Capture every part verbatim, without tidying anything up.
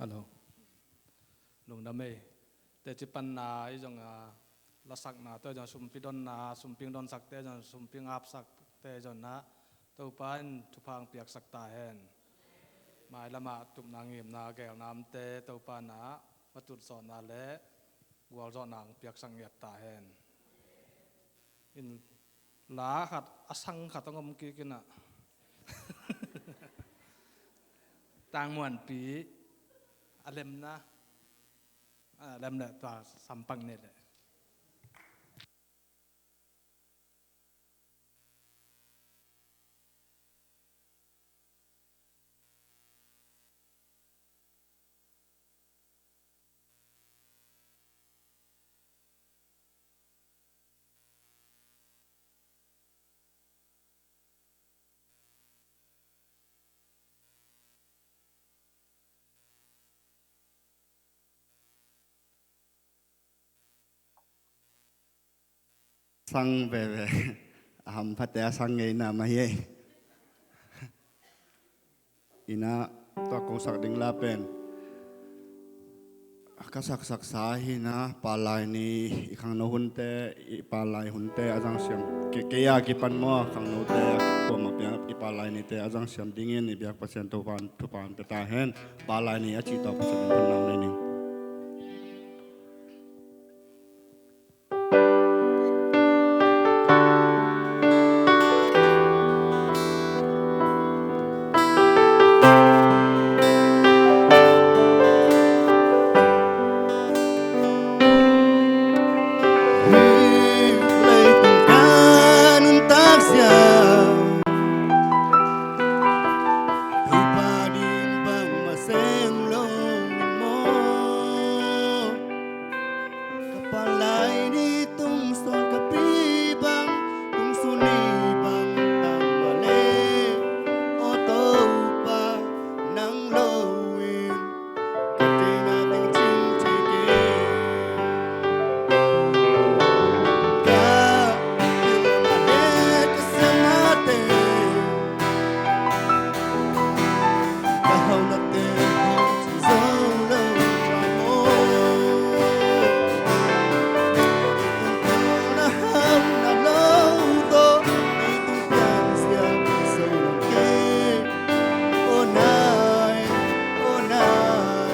Hello. Lungdam ei. Teci panna i zong a, lasakna tawh i zong sumpi donna, sumpi donsakte zong, sumpi ngapsakte zong na, Topa in thupha hong piaksak ta hen. Mailamah tupna ngimna gelnamte Topa na, matutsawhna le gualzawhna hong piaksak ngiat ta hen. In la khat, a sang khat hong om kik in ah. Tangmuanpi, a lemna, a lem le tua sampak ne le. Sang veve. A hamphate a sang ngeina mah hi ei. Ina, tua ko sak ding la pen ka saksaksa hi na, palai ni i khangno hunte, i palai hunte a zangsiam. Ke, kei a kipan maw, khangnote a kuamah piang i palai nite a zangsiam dingin i biak Pasian Topan thupha hong pia ta hen. Palai ni a cih tawh Pasian in thupha hong nei ning. Hih leitung ka nuntak siam, Topa ding bangmah sem lo in maw. Ka palai ni tungsawn ka pi bang, tungsawn ni bang tam mah leh, aw Topa nang lo in ka teina teng cing thei kei. Ka pil mah leh ka siamna teng, ka hauhna teng cing zo lo lai maw. Na hauhna lo tawh ei tung pian siam zo lo kei. Aw nai, aw nai.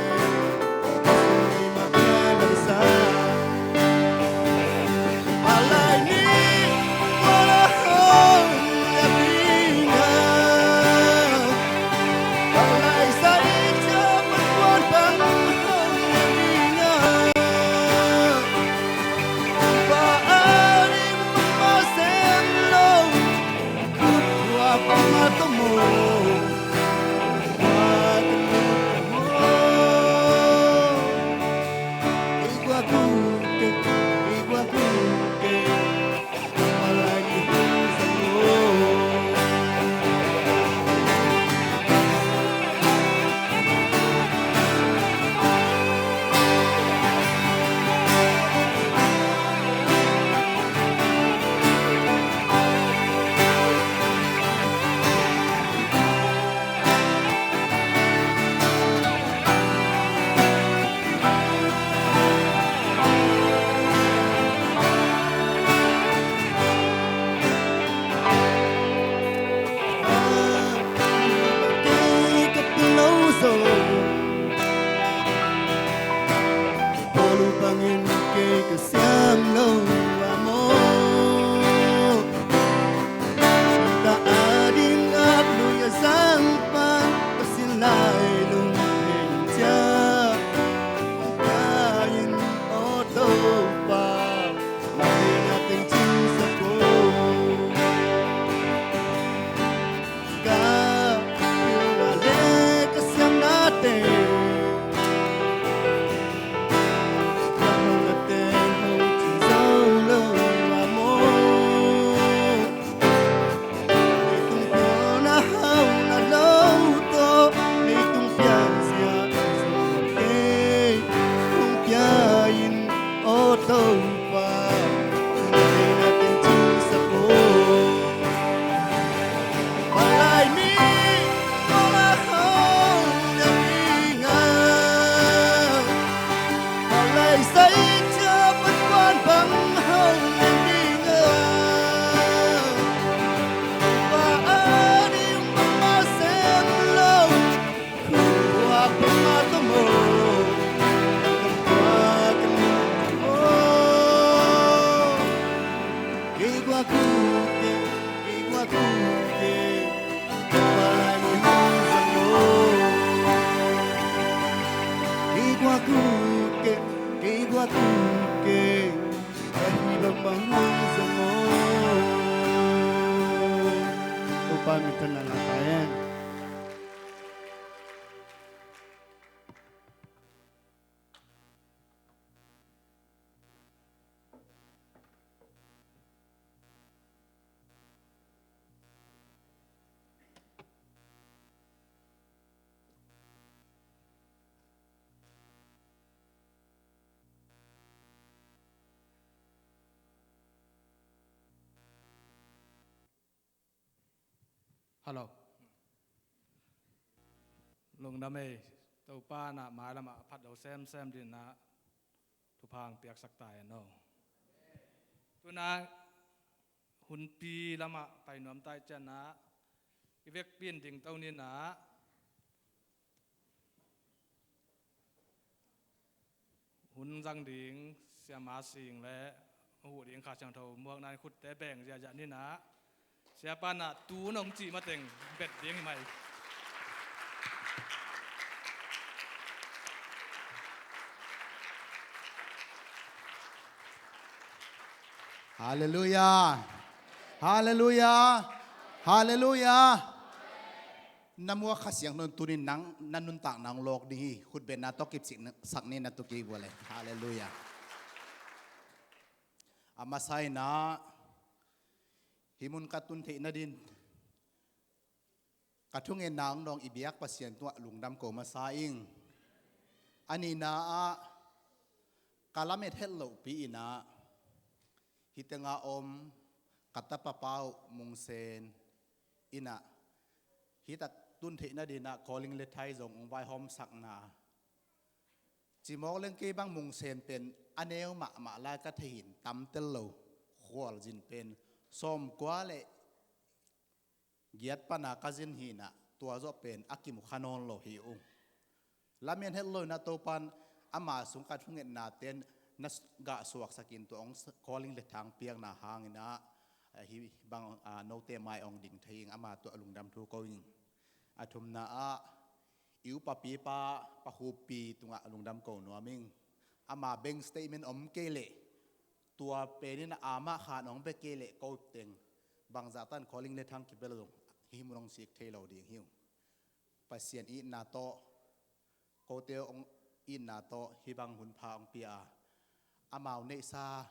Topa min thang na lak ta hen. Hello. Lungdam ei, Topa in ah mailam ah a phat lo semsem dingin ah thupha hong piaksak ta hen aw. Tu-in ah hunpi lam ah pai nuam ta ahih ciangin ah i vekpi in dingto ni in ah, hun zang ding Siama Sing le a huh ding Kha Siangtho muakna in khutte beng ziahziah ni in ah, Siapa in ah tu nong cih mateng bet ding hi mai. Halleluiah. Halleluiah. Halleluiah. Na muak Kha Siangtho in tuni-in nang na nuntakna hong lawk ding hi. Khutbetna tawh kipsiksak ni in ah, tu kei bua le. Halleluiah. A masa in ah hih mun ka tun theih nadingin ka thungetna hong dawng i biak Pasian tungah lungdam ko masa ing. A nihna ah ka lamet het lohpi in ah hih tengah om ka tapa Pa uh Mung Sen in ah hih tak tun theih nadingin ah Calling le Thai zong hong vaihawmsakna, cimawk leng kei bang Mung Sen pen a neu mahmah lai ka thei hi in, tamtel lo, khualzin pen sawmkua le giat pan a ka zin hi in ah, tua zawh pen a kimu kha nawn lo hi ung. Lamen het lo in ah Topa in ama sung ka thungetnate na gah suaksak in, tua hong Calling le Thai piakna hangin ah, hih bang, ah, note mai hong ding thei ing. Ama tungah lungdam thu ko ing. A thumna ah i upapipa Pa Khup Pi tungah lungdam ko nuam ing. Ama bank statement om kei leh, tua pen in ah amah khan hong bia kei leh ko teng bangzah tan Calling le Thai kipia lo zong hih mun hong sik thei lo ding hi ung. Pasian itna tawh, kote hong itna tawh hih bang hun pha hong pia a, amau neihsa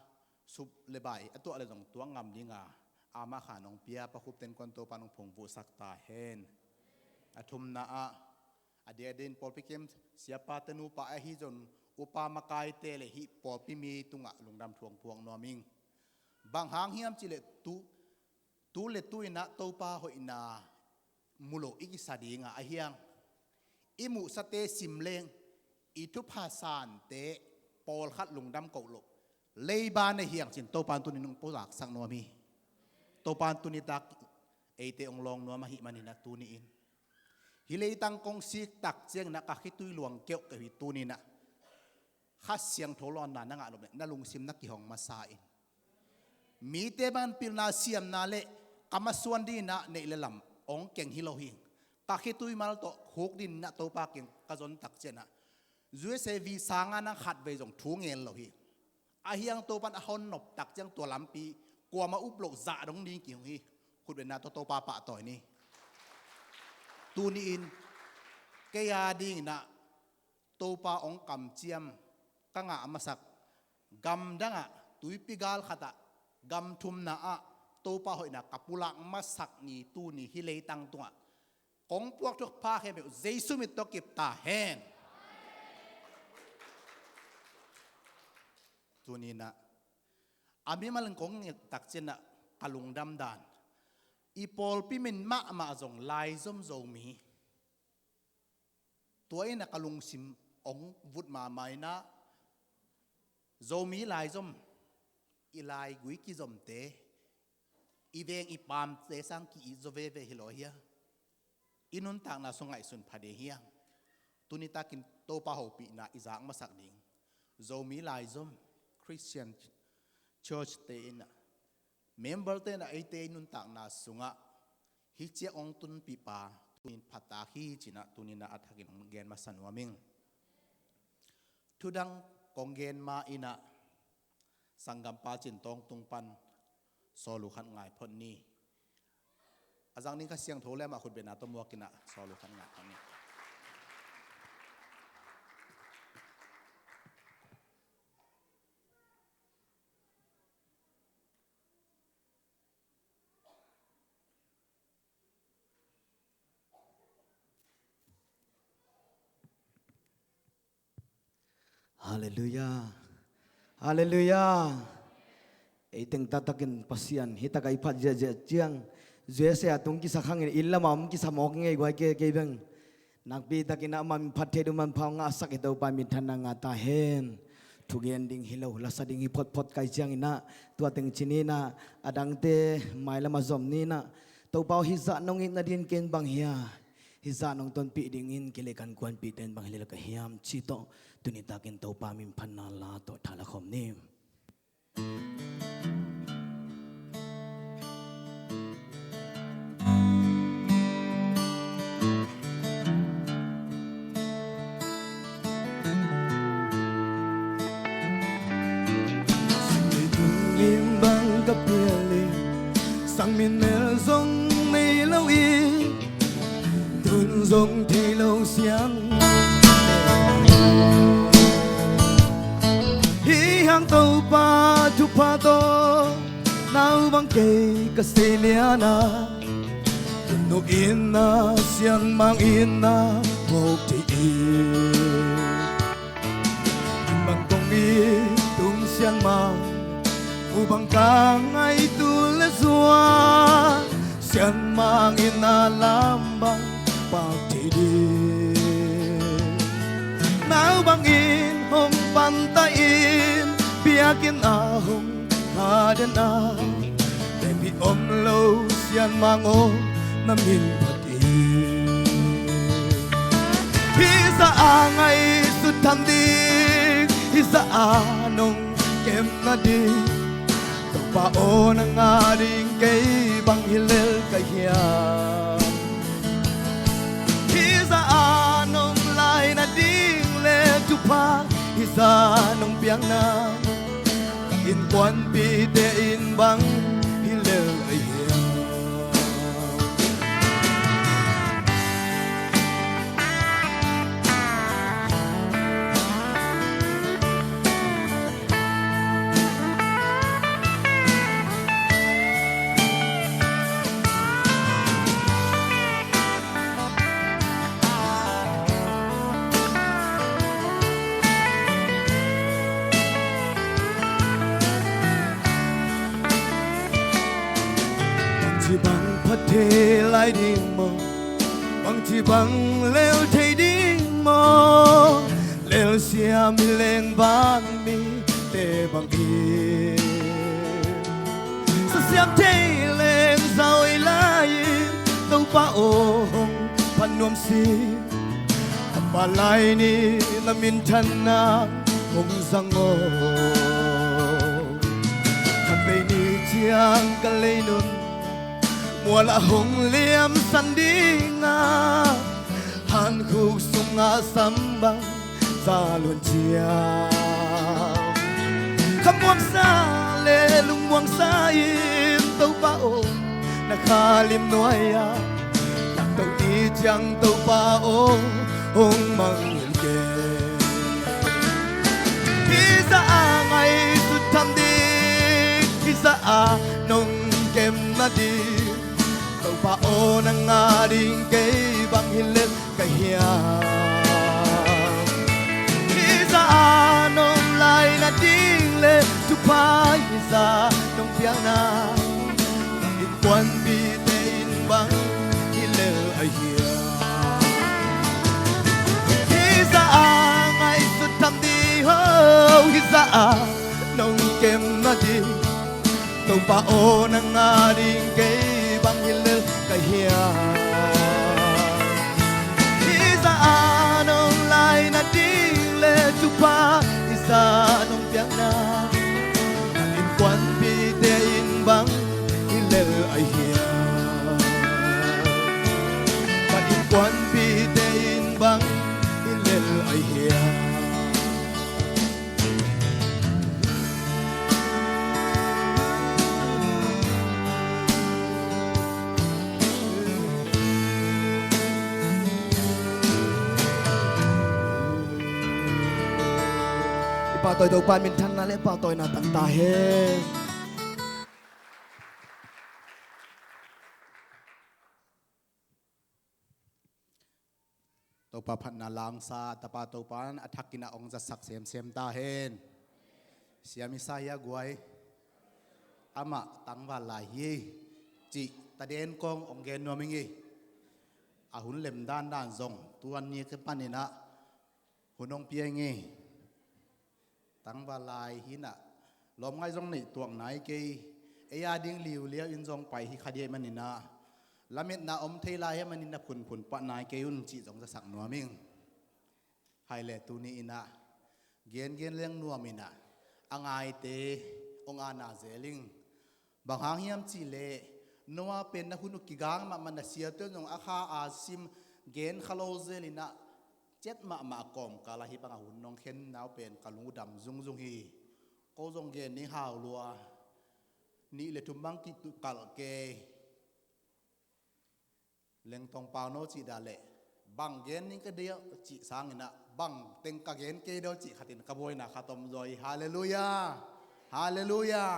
sup le bai a tuah le zong tuak ngam ding a, amah khan hong pia Pa Khup ten kuan Topa in hong phungvuhsak ta hen. A thumna ah a diakdiakin pawlpi kem siapate nupa ahi zong upa makaite le hih pawlpi mi tungah lungdam thu hong puak nuam ing. Bang hang hiam cih leh tu, tu le tu in ah Topa hoihna mu lo i kisa ding a, ahi hang i muhsate sim leng i thupha sante pawlkhat lungdam koh loh leiba na hi hang cih Topa in tuni-in hong pulaksak nuam hi. Topa in tuni tak eite hong lawng nuam ahih manin ah tuni-in hih leitang kong sik tak ciangin ah ka khitui luang keuhkeuh hi. Tuni-in ah Kha Siangtho lawnna na ngah loh leh na lungsim na kihong masa in. Mite bang pilna siamna le ka masuan dingin ah neih le lam hong keng hi lo hi. Ka khitui mal tawh khuk dingin ah Topa kiang ka zon tak ciangin ah U S A visa ngah nang khatvei zong thu ngen lo hi. Ahi hang Topa in a hon nop tak ciang tua lampi kuamah up loh zah dong ding kihong hi. Khutbetna tawh Topa pahtawi ni. Tuni-in kei a dingin ah Topa hong kamciam ka ngah masak gamdang ah, tuipi gal khat ah, gam thumna ah Topa hoihna ka pulak masak ni tuni hih leitang tungah kong puak thupha khempeuh Jesu min tawh kip ta hen. Tuni-in ah a mimal in kong nget tak ciangin ah ka lungdam dan, i pawlpi min mahmah zong Laizom Zomi. Tua in ah ka lungsim hong vut mahmah in ah, Zomi Laizom, i laigui kizomte, i veng i paamte sang ki-it zaw veve hi lo hia? I nuntakna sung ngaihsun pha ding hia? Tuni takin Topa hopihna i zak masak ding. Zomi Laizom, Christian Church te in ah, member te in ah eite i nuntakna sungah Hih ciang hong tunpihpa tuni-in phatak hi ci-in ah tuni-in ah a thakin hong gen masa nuam ing. Thudang kong gen ma-in ah sanggampa Cin Tawng tung pan sawl uh khat ngai phot ni. A zang ding Kha Siangtho le amah khutbetna tawh muak-in ah sawl uh khat ngai phot ni. Halleluiah. Halleluiah. Ei teng taktakin Pasian hi tak a i phat ziahziah ciang, U S A tung kisa khangin inn lamah om kisa mawk i ngei guai kei kei beng. Nakpi takin amah min phat thei ding manpha hong ngahsak i Topa minthanna ngah ta hen. Thugen ding hi lo, lasa ding hi photphot kai ciangin ah tua teng ci ni in ah, a dangte mailam ah zom ni in ah, Topa aw, hih zah nong itna dingin ken bang hia? Hih zah nong tonpih dingin kei le kan kuanpihte in bang hi lel ka hiam? Cih tawh tuni takin Topa min phatna la tawh tha la khawm ni. Sangmi tungim bang ka pial in, sangmi nel zong nei lo in, tun zong thei lo siang. Hih hang Topa thupha tawh nau bang kei ka sei lian a, tun nu itna, sianmang itna mawk thei in. Bang kong it tung sianmang, u bang ka ngai tul le zua, sianmang itna lam bang pak thei ding. Nau bangin hong panta in, biakinn ah hong kha den a, tepih om lo sianmang aw, na min phat in. Hih zah a ngaihsut tham ding, hih zah a nong kem nading, Topa aw, na ngah ding kei bang hi lel ka hiam? Hih zah a nong lai nading le thupha, hih zah nong piakna, ka innkuanpihte in bang hi lel ahi hiam? Bangci bang pha thei lai ding maw? Bangci bang lel thei ding maw? Lelsiam hi leng bang mite bangin, sasiam thei leng zawi lai-in, Topa aw, hong phat nuam sih. Tapa lai ni na minthanna hong zang aw. Khatvei ni ciang ka leinun mual ah hong liamsan ding a, hankhuk sungah sam bang za luan ciang, khamuangsa le lungmuangsa in, Topa aw, na kha lim nuai-ah, takto ni ciang Topa aw, hong mangngilh kei. Hih zah a ngaihsut tham ding, hih zah a nong kem nading, Topa aw, na ngah ding kei bang hi lel ka hiam? Hih zah a nong lai nading le thupha, hih zah nong piakna, innkuanpihte in bang hi lel ahi hiam? Hih zah a ngaihsut tham ding, ho, hih zah a nong kem nading, Topa aw, na ngah ding kei bang hi lel ka hiam? Hih zah a nong lai nading le thupha, hih zah nong piakna, na innkuanpihte in bang hi lel ahi hiam? Kuanpihte in bang in lel ahi hiam? I pahtawi Topa minthanna le pahtawina tang ta hen. Topa phatna langsa, Tapa Topa in a thakin a ong zatsak semsem ta hen. Siam Isaiah guai, amah tangval lai hi, cih taden kong ong gen nuam ing ei. A hun lem dandan zong tuan ni ka panin ah hun ong pia ing ei. Tangval lai hi in ah, lawmngaih zong neih tuak nai kei, ei a ding liuliau in zong pai hi kha ding ahih manin ah, lametna om thei lai ahih manin ah phunphun pah nai kei un cih zong zasak nuam ing. Hai le tuni in ah, gengen leng nuam in ah, a ngaite ong ana zel ing. Bang hang hiam cih leh, Noah pen na hun uh kigang mahmah, na siate zong a kha a sim, gen kha lo zel in ah, ciat mahmah a kawmkal ah hih bang a hun nong khen nau pen ka lung uh dam zungzung hi. Ko zong gen ning hau lua, nih le thum bang kituh kalh kei. Lengtong pau no cih dah leh, bang gen ning ka deuh cih sangin ah, bang teng ka gen kei deuh cih khat in ka buaina khat om zaw hi. Halleluiah. Halleluiah.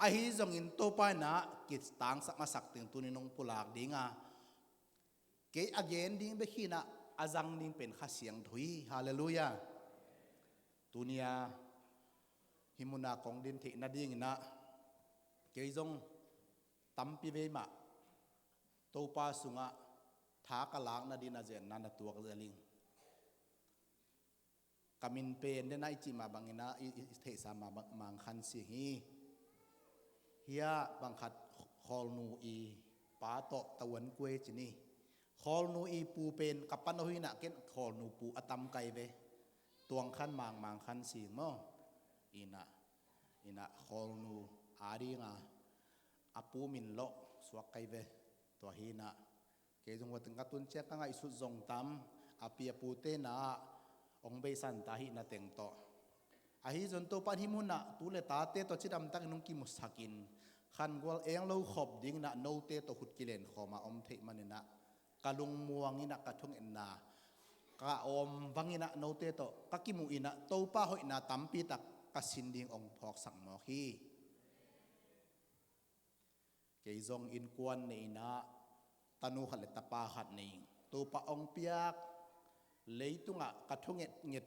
Ahi zongin Topa in ah kitangsak masak ding tuni nong pulak ding a, kei a gen ding bek hi in ah, a zang ding pen Kha Siangtho hi. Halleluiah. Tuni a hih mun a kong din theih nading in ah, kei zong tampi vei mah Topa sungah tha ka lak nading a zenna na tuak zel ing. Ka min pen den a i cih mah bangin ah, i, i, i theihsa mah bang, Mang Khan Sing hi. Hih ah bang khat Khawlnu i pa tawh Tawan Kuai ci ni. Khawlnu i pu pen ka pan uh hi in ah, ken Khawlnu pu a tam kai ve. Tuang Khan Mang, Mang Khan Sing maw. In ah, in ah Khawlnu a ding a, a pu min lawh suak kai ve. Tua hi in ah, kei zong hua teng ka tun ciang ka ngaihsut zong tam, a pi a pute na ah ong beisan ta hi na teng tawh. Ahi zong Topa in hih mun ah tu le tate tawh cidam takin hong kimusak in, khangual eng lo khop ding in ah note tawh khut kilen khawm a om theih manin ah, ka lungmuang in ah ka thungetna ka om bangin ah note tawh ka kimuh in ah Topa hoihna tampi tak ka sin ding ong phawksak mawk hi. Kei zong innkuan nei in ah, tanu khat le tapa khat nei ing. Topa ong piak leitungah ka thungetnget,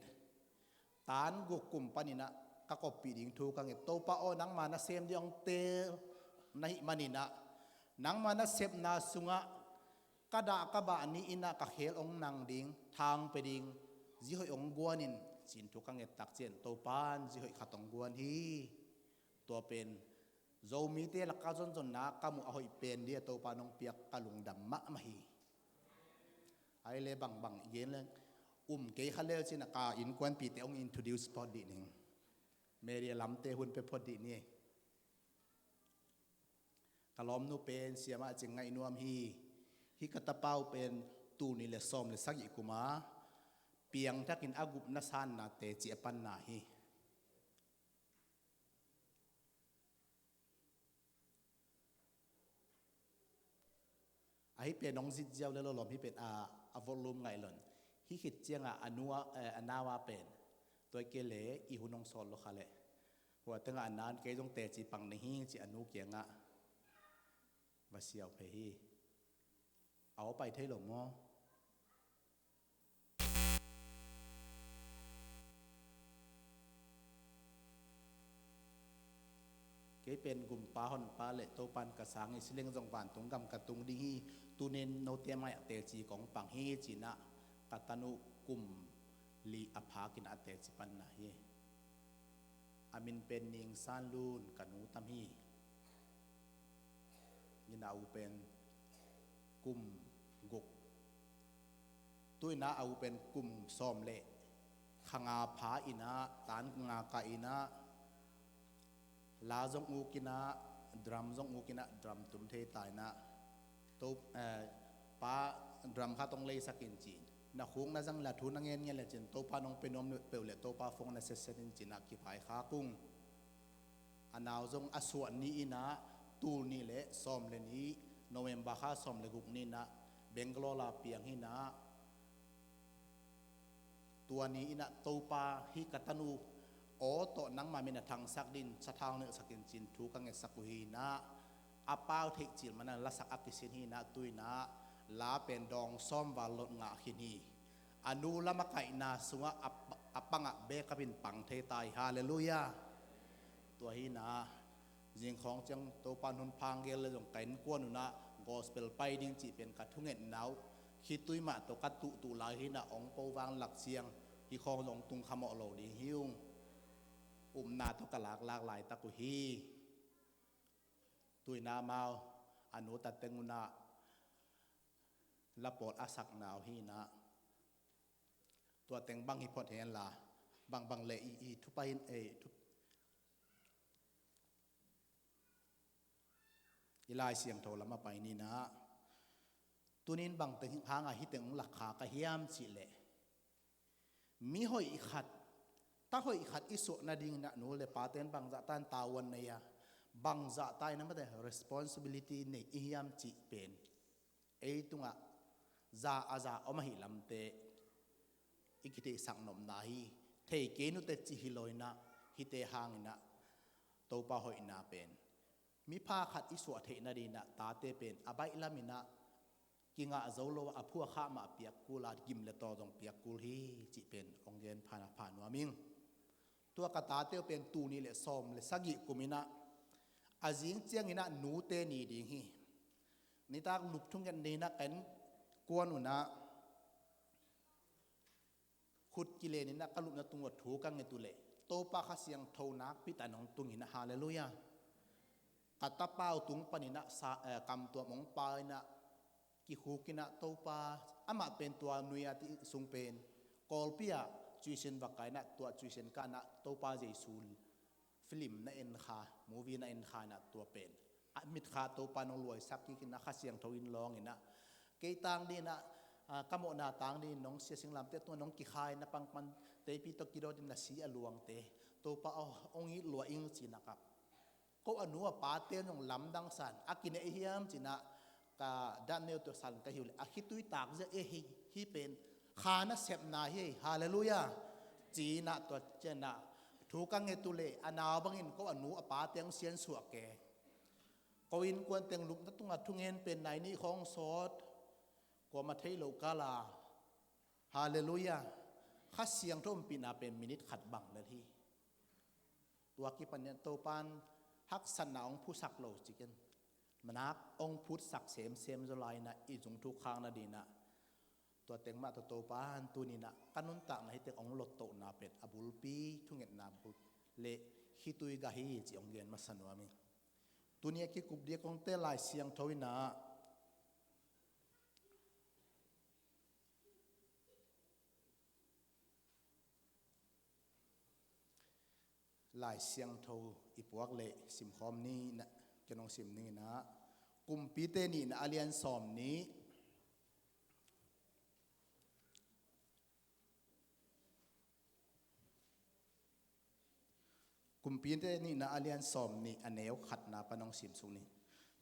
tan guk kum panin ah ka koppih ding thu ka nget. Topa aw, nangma nasem ding ong teel na hih manin ah, nangma nasepna sungah ka dah ka bah ni in ah ka khel ong nang ding, thang pia ding, zi hoih ong guan in, ci-in thu ka nget tak ciang Topa in zi hoih khat ong guan hi. Tua pen Zomite lakah zonzonna ka muh a hoih pen ding a Topa nong piak ka lungdam mahmah hi. Ai le bangbang i gen leng um kei kha lel cin a, ka innkuanpihte hong introduce phot dih ning. Media lamte hun pe phot dih ni. Ka lawmnu pen siamah cing ngaih nuam hi. Hih ka tapa uh pen tul nih le sawm le sagih kum a piangthakin a gupna sanna teci a panna hi. Ahi pen hong zit ziau le lawlawm hi pen a, a volume ngaih lon. Hih khit ciangah a nu a, eh, a nau a pen tua kei le i hun hong sawt lo kha leh, hua tengah a na'n kei zong teci pang na hi ci a nu kiangah va siau phei hi. A aw pai thei lo maw? Kei pen gumpa honpa le Topan ka sang hi, sileng zong vantung gam ka tung ding hi. Tunin note mai-ah teci kong pang hi, ci-in ah ka tanu kum li a phakin a teci panna hi. A min pen Ning San Lun, ka nu tam hi. Ina u pen kum guk. Tu ina a u pen kum sawm le kha nga pha ina, tan nga ka ina, la zong uk ina, drum zong uk ina, drum tum thei ta ina. To, eh, pa Drum khat hong leisak in ci. Na khuk na zang le thu na ngen ngen le cin Topa nong pe nuam peuh le Topa phone na setset in cin ah kipaikhak ung. A nau zong a suah ni in ah, tul ni le sawm le ni, November kha sawm le guk ni in ah Bangalore la piang hi in ah, tua ni in ah Topa hih ka tanu aw tawh nangma min a thangsak din sathau nelhsak in cin thu ka ngetsak uh hi in ah, a pau theih cil man a lasak a kisin hi in ah, tu in ah la pen dawng sawm val lot ngah khin hi. A nu lam a kaihna sungah a, a pangah bekap in pang thei ta hi. Halleluiah. Tua hi in ah zingkhawng ciang Topa hun phang gel le zong ka innkuan un ah gospel pai ding cih pen ka thungetna uh khitui mah tawh ka tuhtuh lai hi in ah, ong po vang lak ciang hih khawng zong tung khamawh lo ding hi ung. Upna tawh ka laklak laitak uh hi. Tu in ah amau a nu ta teng un ah la pawt a sakna uh hi in ah, tua teng bang hi phot hen la, bang bang le i, i thupa hin ei thu, i Lai Siangtho lam a pai ni in ah, tunin bang teng hanga hih teng hong lak kha ka hiam cih leh, mi hoih khat, ta hoih khat i suah nading in ah nu le pa ten bangzah ta in tavuan nei a, bangzah ta in a mate responsibility nei i hiam cih pen ei tungah za a za om ahi lamte i kitheihsak nopna hi. Thei kei nute cih hi lo in ah, hihte hang in ah Topa hoihna pen mipha khat i suah theih nading in ah tate pen a baih lam in ah kingah zo lo a, a phuakha mah piak kul a, gim le taw zong piak kul hi cih pen ong gen pha, pha nuam ing. Tua ka tate uh pen tul ni le sawm le sagih kum in ah, a zing ciang in ah nute ni ding hi. Nitak lup thunget ni in ah ka innkuan un ah khut kilen in ah ka lupna tung uah thu ka nget uh leh Topa Kha Siangtho nakpi tak in hong tung in ah, halleluiah. Ka tapa uh tung pan in ah sa, eh, kamtuam hong pau in ah kikhuk in ah Topa, amah pen tua nui a tih sung pen Kawlpi ah cuisin va kai in ah, tua cuisin kah in ah Topa Jesu film na en kha, movie na en kha in ah, tua pen a mitkha Topa nong luaisak kik in ah Kha Siangtho in lawng in ah, kei tang ding in ah, ah, ka mawhna tang ding in nong sia singlamteh tungah nong kikhai in ah, pangpan teipi tawh kidawt in na si a luangte Topa aw, hong it lua ing ci in ah kap. Ko a nu a pate zong lamdang sa in a kinei hiam ci in ah ka dan neu tawh san ka hi uh leh a khitui tak zia e hi, hih pen kha nasepna hi, halleluiah. Ci in ah tua ciang in ah thu ka nget uh leh a nau bangin ko a nu a pate hong siansuah kei. Ko innkuan teng lupna tungah thungen pen nai nih khawng sawt, kuamah thei lo kal a, halleluiah. Kha Siangtho ompihna pen minit khat bang lel hi. Tua kipan in Topa in haksatna hong phusak lo ci ken, manak hong phutsak semsem zaw lai in ah i zung thuk khak nading in ah, tua teng mah tawh Topa in tuni in ah ka nuntakna hih teng hong lottohna pen a bulpi thungetna bul le khitui gah hi ci hong gen masa nuam ing. Tuni a kikup ding kong te Lai Siangtho in ah, Lai Siangtho i puak leh simkhawm ni in ah, ken hong sim ning in ah, Kumpite nihna a lian sawm nih. Kumpite nihna a lian sawm nih a neu khatna pan hong sim suk ni.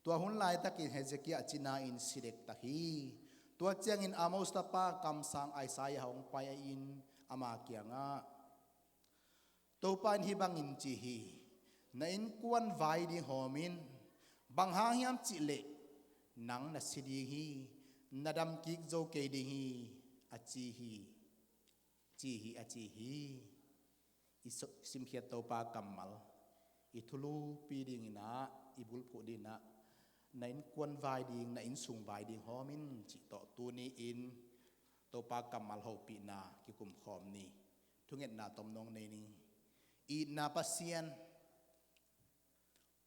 Tua hun laitakin Hezekiah cina in si dektak hi. Tua ciangin Amoz tapa kamsang Isaiah hong pai in ama kiangah, Topa in hih bangin ci hi, na innkuan vai ding hawm in, bang hang hiam cih leh nang na si ding hi, na dam kik zo kei ding hi, a ci hi. Ci hi, a ci hi. I so-, simkhiat Topa kammal i thulupi ding in ah, i bulphuh ding in ah, na innkuan vai ding, na innsung vai ding hawm in cih tawh tuni in Topa kammal hopihna kikum khawm ni. Thungetna tomno nei ni. Itna Pasian,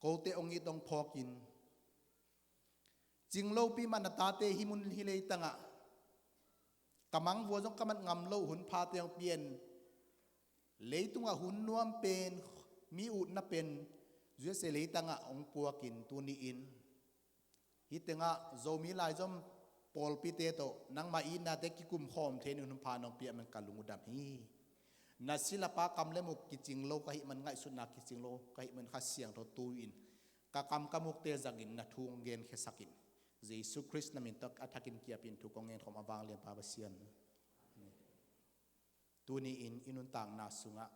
kote hong it hong phawk in, cing lopi mah na tate hih mun hih leitangah ka mangvua zong ka mat ngam loh hun phate hong pia in, leitungah hun nuam pen, mi utna pen, U S A leitangah hong puak in tuni in, hih tengah Zomi laizom pawlpite tawh nangmah itnate kikum khawm thei ning hun pha nong piak man ka lung uh dam hi. Na silapa kam le muk kicing lo ka hih man, ngaihsutna kicing lo ka hih man, Kha Siangtho tui-in ka kam ka mukte zangin na thu hong genkhiasak in. Jesu Khrist na min tawh a thakin kiapin thu kong ngen khawm a vanglianpa Pasian. Tuni-in i nuntakna sungah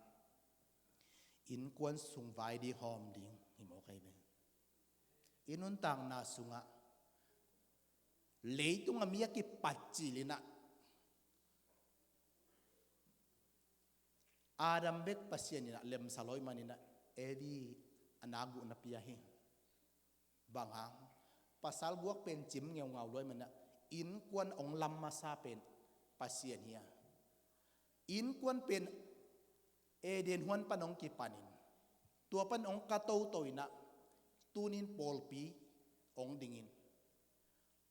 innkuan sung vai ding hawm ding hi mawk ahi ve. I nuntakna sungah leitung a mi a kipat cil inah Adam bek Pasian inah lemsa lo ahih man inah Evi a nakguhna pia hi. Bang hang? Pasal guak pen cim ngeungau lo ahih man inah innkuan hong lam masa pen Pasian hi a, innkuan pen Eden huan pan hong kipanin, tua pan hong ka toto inah tunin pawlpi hong dingin,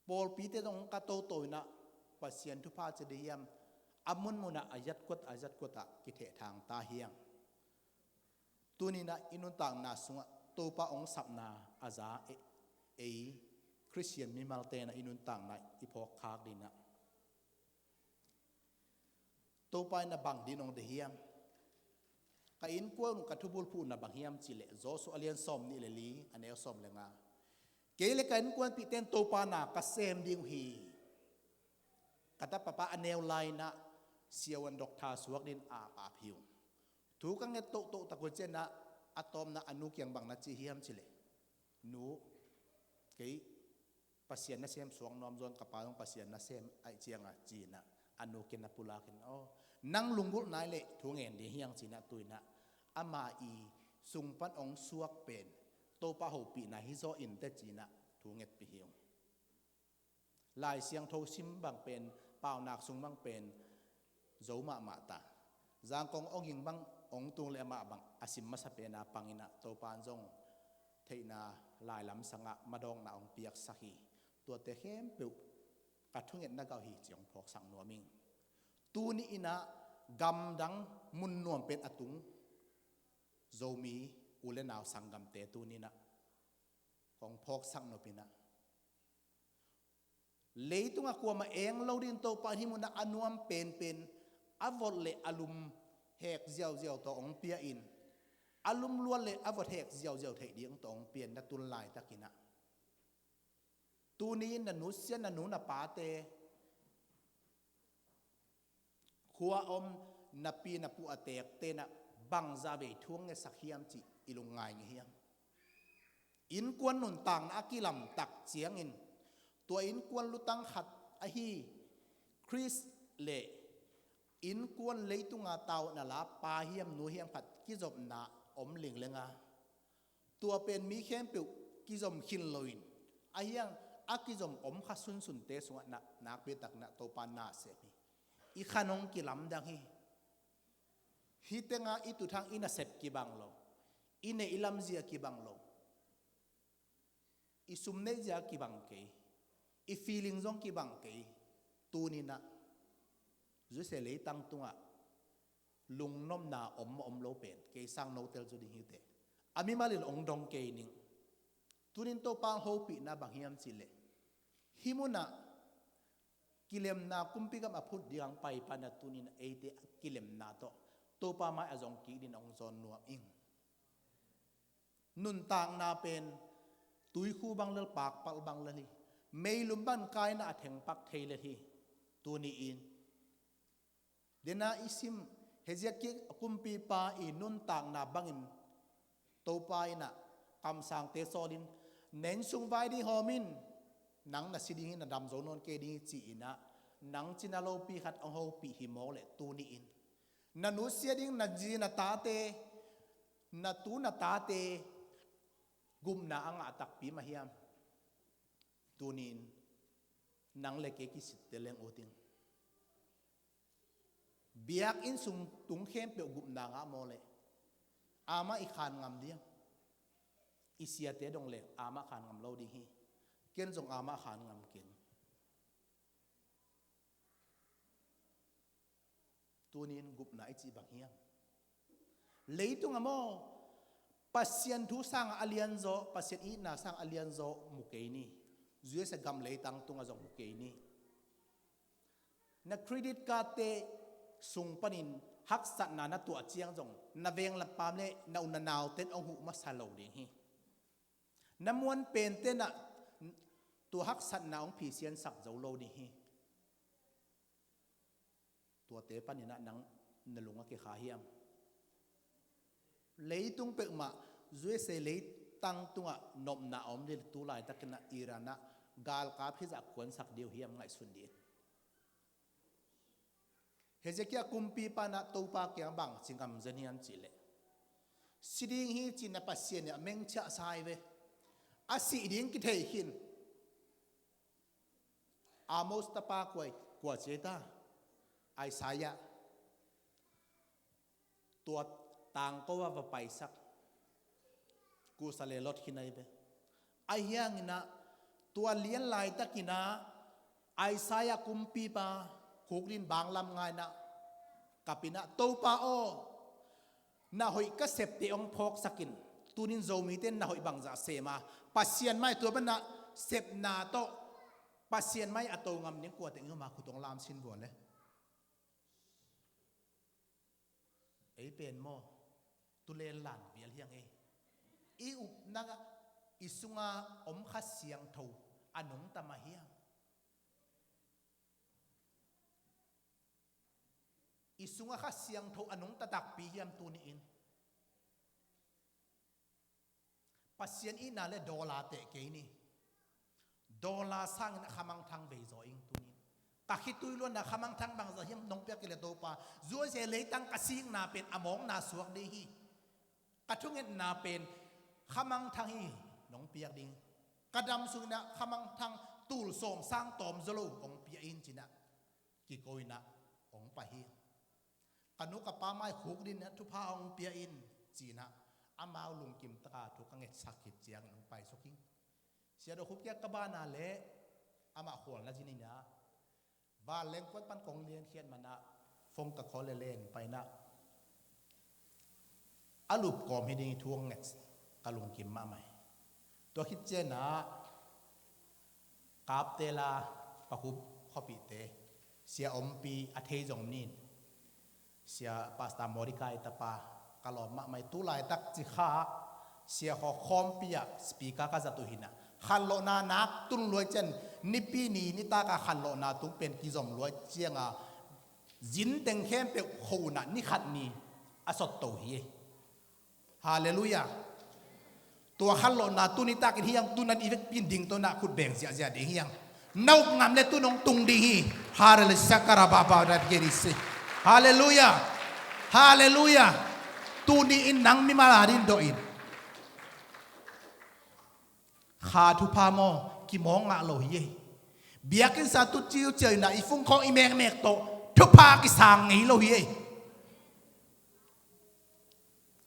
pawlpite zong hong ka toto inah Pasian thupha ci dih hiam, a munmunah a zatkuat a zatkuatah kithehthang ta hiang. Tuninah i nuntakna sungah Topa hong sapna a za e-, ei Khristian mimalte inah i nuntakna i phawkkhak dinah Topa inah bang din hong deih hiam? Ka innkuan uh ka thubulphuhna bang hiam cihleh, Joshua a lian sawm nih le li a neu sawm le nga. Kei le ka innkuanpihte in Topa na ka sem ding uh hi. Ka tapa pa a neu lai inah siavuan doctor suak din a ap hi ung. Thu ka nget tohtoh tak uh cianah a tawpna a nu kiang bang na ci hiam cihleh, nu, kei Pasian nasem suak nuam zaw ing, ka pa zong Pasian nasem ahih cianga ci inah a nu kiang na pulakin, aw, nang lunggulh nai leh thu ngen ding hi hang ci inah tu inah ama i sung pan hong suak pen Topa hopihna hi zaw inteh ci inah thu ngetpih hi ung. Lai Siangtho sim bang pen, paunak sung bang pen zo mahmah ta. Zangkong awging bang hong tung le amah bang a sim masa pena pang inah Topa in zong theihna lailam sangah madawkna hong piaksak hi. Tuate khempeuh ka thungetna gawh hi ci hong phawksak nuam ing. Tuni inah gamdang mun nuam pen a tung Zomi u le nau sanggamte tuni inah kong phawksak nop inah leitungah kuamah eng lo ding Topa in hih munah a nuam penpen a vot le a lum hek ziauziau tawh hong pia in, a lum luat le a vot hek ziauziau theih ding tawh hong pia in na tun laitakinah, tuni in na nusia na nu na pate, khua om na pi na pu a teekte inah bangzah vei thu hong ngetsak hiam cih i lungngai ngei hiam? Innkuan nuntakna a kilamtak ciangin tua innkuan lutang khat ahi Khrist le innkuan leitunga tauna la pa hiam nu hiam khat kizopna om linglenga, tua pen mi khempeuh kizom khin loin, a hiang a kizom om kha sunsunte sungah na, nakpitak na Topa na sem hi. I khan hong kilamdang hi. Hih tenga i tuthang i nasep kibang lo, i neih i lamzia kibang lo, i sum neihzia kibang kei, i feeling zong kibang kei. Tuninah zusia leitang tungah lungnopna om maw om lo pen kei sang notel zu ding hi teh. A mimal in hong dong kei ning. Tunin Topa hopihna bang hiam cihleh, hih munah kilemna kumpi gam a phut ding hong paipa na tunin eite a kilemna tawh Topa mai a zong kik din hong zawn nuam ing. Nuntakna pen tuikhu bang lel, pakpalh bang lel hi. Meilum bang kaina a thengpak thei lel hi. Tuni-in dena i sim Hezekiah kumpipa i nuntakna bangin Topa inah kamsangte sawlin, na inn sung vai ding hawm in, nang na si ding hi, na dam zo nawn kei ding hi ci-inah nang cina lopi khat hong hopih hi mawk leh tuni-in na nusia ding na zi na tate, na tu na tate gupna a ngah takpi mah hiam? Tunin nang le kei kisitte leng uh ding. Biakinn sung tung khempeuh gupna ngah maw leh amah i khan ngam diam? I siate dong leng amah khan ngam lo ding hi. Ken zong amah khan ngam keng. Tunin gupna i cih bang hiam? Leitung a maw, Pasian thu sangah a lianzaw, Pasian itna sangah a lianzaw mu kei ni. U S A gam leitang tungah zong mu kei ni. Na credit card te sung panin haksatna na tuah ciang zong na veng lampam le na u na nau ten hong huh masa lo ding hi. Na muan pen tenah tua haksatna hong phisiansak zo lo ding hi. Tuate paninah nang na lung a kikha hiam? Leitung peuhmah, U S A leitang tungah nopna a om dih le tu laitakinah Iran ah galkap hizah kuansak dih uh hiam? Ngaihsun dih. Hezekiah kumpipa inah Topa kiang bang ci ngam zen hiam cih leh, si ding hi ci-in a Pasian in a mengciah sa hi ve. A sih ding kithei khin. Amos tapa kua, kua ci ta? Isaiah. Tua tangko a va paisak. Kusa le lot khin ahi ve. Ahi hanginah tua lian laitakinah Isaiah kumpipa khukdin banglam ngainah kapinah, Topa aw, na hoih ka septe hong phawksakin. Tunin Zomite na hoih bangzah sem a, Pasian mai tua banah sepna tawh Pasian mai a to ngam ding kuateng i huma khut hong lamsin vua le. Ei pen maw, tulen lan vial hiang ei. I upna i sunga om Kha Siangtho a nungta mah hiam? I sunga Kha Siangtho a nungta takpi hiam tuni-in? Pasian itna le dollar teh kei ni. Dollar sangin a khamangthang veizaw ing tunin. Ka khitui luanna khamangthang bangzah hiam nong piak kei le Topa, U S A leitang ka sikna pen a mawkna suak dih hi. Ka thungetna pen khamangthang hi nong piak ding. Ka dam sungin a khamangthang tul sawm sang tawm zaw lo hong pia in cinah kiko inah hong pai hi. Ka nu ka pa mai khukdin a thupha hong pia in cinah amau lungkim taka thu ka ngetsak khit ciangin hong paisuk hi. Sia Do Khup kiak ka bana le amah khualna zin inah vanleng kuat pan kong lian khiat manah phone ka call le len painah a lup kawm hi ding i thu hong nget ka lungkim mahmah hi. Tua khit cianah Kaptela Pakhup khuapihte Sia Ompi a thei zong om nin, Sia Pastor Mordecai tapa ka lawm mahmah hi. Tu laitak cikha Sia khaw khawmpi ah speaker ka zat uh hinah khanlawhna nak tun luai cian nipi ni nitaka khanlawhna tung pen kizom luai cianga zinteng khempeuh kho unah ni khat ni a sotto hi. Halleluiah. Tua khanlawhna tuni takin hiang tunan i vekpin ding tonah khut beng ziahziah ding hiang. Na up ngam le tun hong tung ding hi. Halleluiah. Sakarababa dat genisi. Halleluiah. Halleluiah. Tuni in nang mimal adin doh in. Kha thupha maw kimawng ngah lo hi ei. Biakinnsa tu ciuciau inah i fungkhawng i mekmek tawh thupha kisang ngei lo hi ei.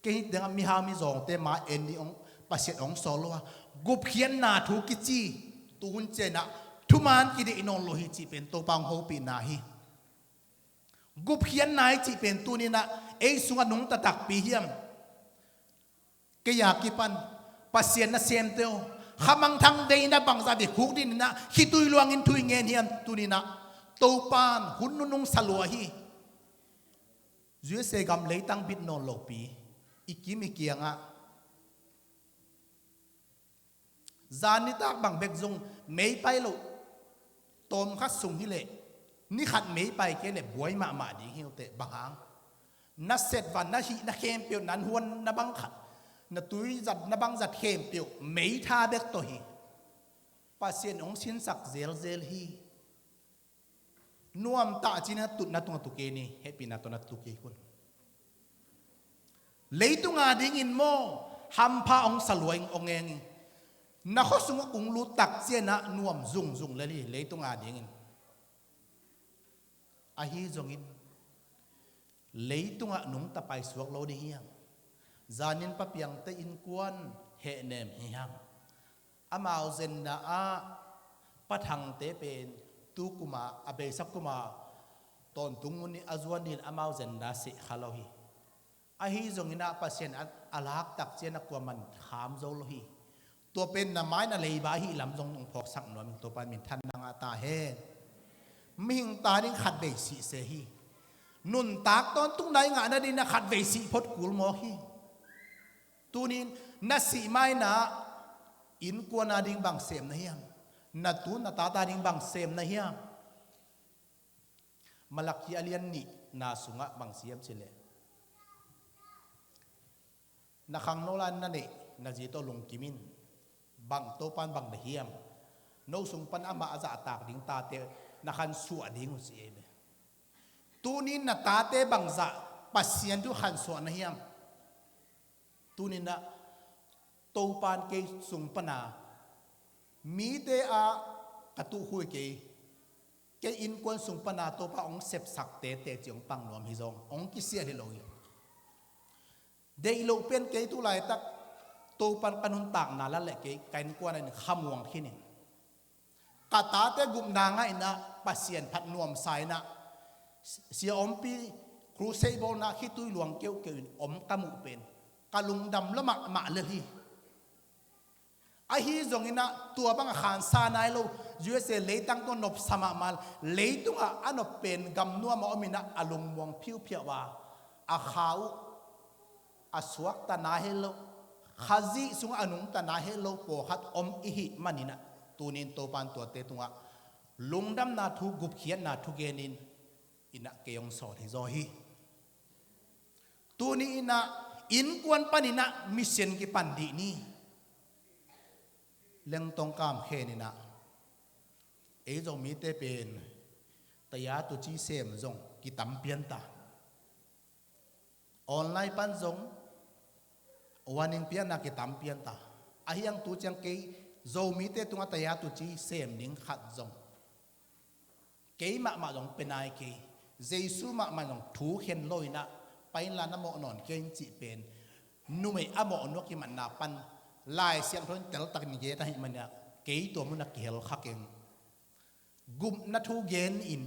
Kei hi dengah mihau mizawngte ma en ni hong Pasian hong sawl lo a gupkhiatna thu kici tuhun cianah thuman kideih nawn lo hi cih pen Topa hong hopihna hi. Gupkhiatna i cih pen tuninah ei sungah nungta takpi hiam? Kei a kipan Pasian nasemte aw, khamangthang veina bangzah vei khukdin inah khitui luangin thu i ngen hiam tuninah Topan hun nunung salua hi. U S A gam leitang bit nawn lopi i kim i kiangah zan nitak bang bek zong mei pai loh tawmkhat sung hileh nikhat mei pai kei leh buai mahmah ding hi uh teh. Bang hang? Na setvan na hih na khempeuh nan huan na bang khat na tui zat na bang zat khempeuh mei tha bek tawh hi. Pasian hong sinsak zelzel hi. Nuamtah cina tutna tungah tu kei ni, hehpihna tawh na tu kei khun. Leitung adingin maw hampha hong salua in hong eng hi. Na khua sungah kung lut tak cianah nuam zungzung lel hi leitung adingin. Ahi zongin leitungah nungta paisuak lo ding hiam? Zanin papiangte innkuan hehnem hi hiam? Amau zenna ah pathangte pen tu kuma a beisa kuma tawntung munih a zuan dingin amau zenna sehkha lo hi. Ahi zonginah Pasian a laktak cianah kuaman kham zo lo hi. Tua pen na mai na leiba ahi lam zong nong phawksak nuam in Topa min thanna ngah ta hen. Mihing ta ding khatvei sih se hi. Nuntak tawntungna i ngah nading na khatvei sih phot kul mawk hi. Tunin na sih ma-in ah innkuan ading bang sem na hiam? Na tu na tate ading bang sem na hiam? Malakhi a lian nihna sungah bang ci hiam cih leh, na khangno lai-in na neih na zi tawh lungkim in, bang Topa'n bang deih hiam? No sung pan amah a zahtak ding tate na khansuah ding uh ci hi ve. Tunin na tate bangzah Pasian thu khansuah na hiam? Tunin ah Topa'n kei sung pana mite ah ka tuh khuai kei, kei innkuan sung pana Topa hong sepsak tete cih hong pang nuam hi zong hong kisial hi lo hi. Deih loh pen kei tu laitak Topa'n ka nuntakna la leh kei ka innkuan in khamuang khin in, ka tate gupna ngah in ah Pasian phat nuamsa in ah, Sia Ompi crusade bawlna khitui luang keuhkeuh in om ka muh pen ka lungdam lua mahmah lel hi. Ahi zongin ah tua bang a khansa nai lo, U S A leitang tawh nopsa mahmah, leitungah a nop pen gamnuam ah om in ah a lungmuang phiuphiau a, a kha uh a suakta nai het lo, Khazih sungah a nungta nai het lo pawlkhat om i hih manin ah, tunin Topa'n tuate tungah lungdamna thu, gupkhiatna thu genin, in ah kei hong sawl hi zaw hi. Tuni in ah innkuan panin ah mission kipan dih ni. Lengtong Kam Khen in ah, ei Zomite pen taya tuci sem zong kitam pian ta. Online pan zong warning piakna kitam pian ta. Ahi hang tu ciang kei Zomite tungah taya tuci sem ding khat zong kei mahmah zong pia nai kei. Jesu mahmah zong thu khen lo in ah, pai inla na mawh nawn kei in cih pen, numei a mawhnu a kimatna pan Lai Siangtho in teltakin gen ahih manin ah, kei tua munah kihel kha keng. Gupna thu genin,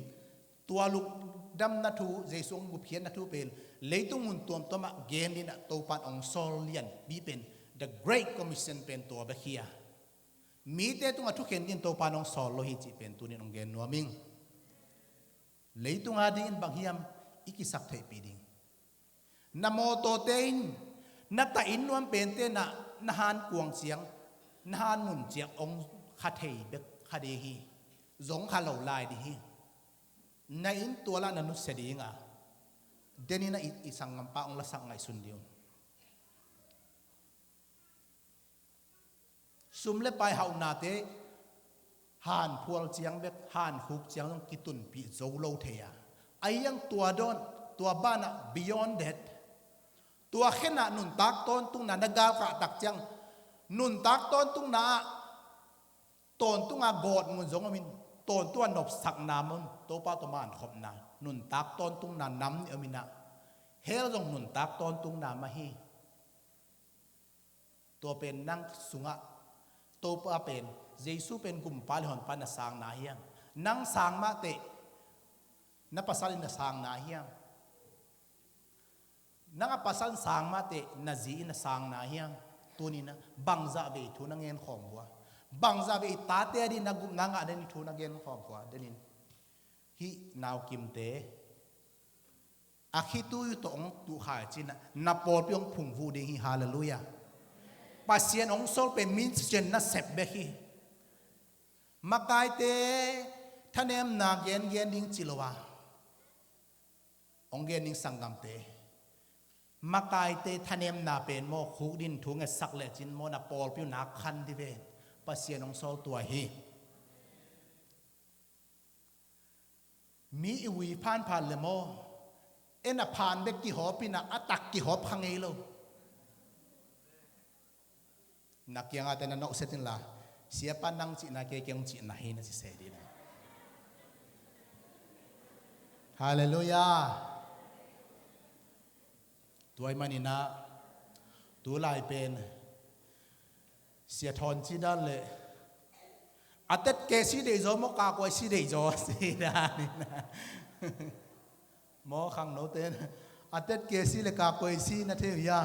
tua lungdamna thu, Jesu hong gupkhiatna thu pen leitung mun tuamtuamah genin ah Topa'n hong sawl lianpi pen, the Great Commission pen tua bek hi a, mite tungah thukhen dingin Topa'n hong sawl lo hi cih pen tunin hong gen nuam ing. Leitung adingin bang hiam i kisak theihpih ding? Na mawtawte in, na tahin nuam pente na, na hankuang ciang, na hanmun ciang hong kha thei bek kha ding hi. Zong kha lo lai ding hi. Na inn tual ah na nusia ding a, denin ah i, i sanggampa hong lasak ngaihsun ding un. Sum le pai hauhnate hanphual ciang bek, hankhuk ciang zong kitunpih zo lo thei a. Ahi hang tua dawn, tua banah beyond that, tua khenah nuntak tawntungna na galkah tak ciang, nuntak tawntungna ah tawntunga gawtmun zong om in, tawntunga nopsakna mun, Topa tawh mankhopna, nuntak tawntungna nam nih om in ah, hell zong nuntak tawntungna mah hi. Tua pen nang sungah Topa pen, Jesu pen Gumpa le Honpa na sang na hiam? Nang sang mahteh na pasal in na sang na hiam? Nang a pasal in sang mahteh na zi in na sang na hiam? Tunin ah bangzah vei thu na gen khawm vua? Bangzah vei tate adingin na gupna ngah den thu na gen khawm vua? Denin hih naukimte a khitui tawh hong tuhkhak cin ah, na pawlpi hong phungvuh ding hi. Halleluiah. Pasian hong sawl pen mission nasep bek hi. Makaite thanemna gengen ding ci lo a, hong gen ding sanggamte. Makaite thanemna pen maw, khuk dingin thu ngetsak lecin maw, na pawlpi uh nak khan ding ven. Pasian hong sawl tua hi. Mi i ui phanphan le maw, en a phan bek kihawp in ah, a tak kihawp kha ngei lo. Na kiangah te na nawhset inla, siapa nang cihna kei keng cihna hi na ci se ding. Halleluiah. Tua ahih manin ah, tu lai pen Sia Thawn cih dan leh, a tet kesi deihzaw maw, kakuai si deihzaw si dan in ah, maw khangnote in, a tet kesi le kakuai si na thei uh hia?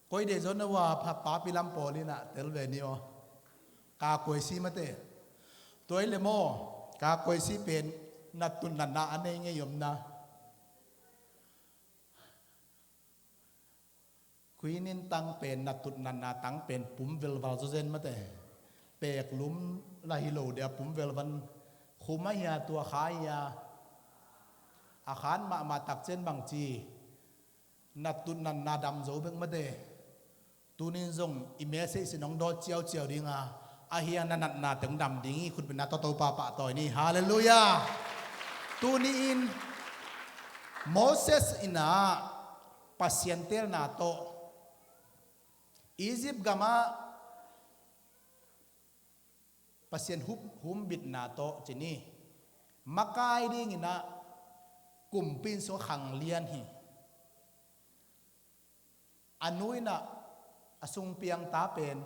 Koi deihzaw na uh a, papi lam pawl in ah tel ve ni aw. Kakuai si mate. Tua hi le maw, Ka koisi pen na tut natna a nei ngei om na. Khuinin tang pen, na tut natna tang pen pum velval zawzen mate. Peklum la hi lo dia pum velval. Khum a hia, tua kha hia. A khan mahmah takcian bangci, na tut natna dam zo bek mate. Tunin zong i message in hong dawt ciauciau ding a, a hiang na natna teng dam ding hi. Khutbetna tawh Topa pahtawi ni. Halleluiah. Tuni-in Moses in ah Pasian teelna tawh, Egypt gamah Pasian hup-, humbitna tawh ci ni. Makai dingin ah kumpi in sung khang lian hi. A nu in ah a sung piang ta pen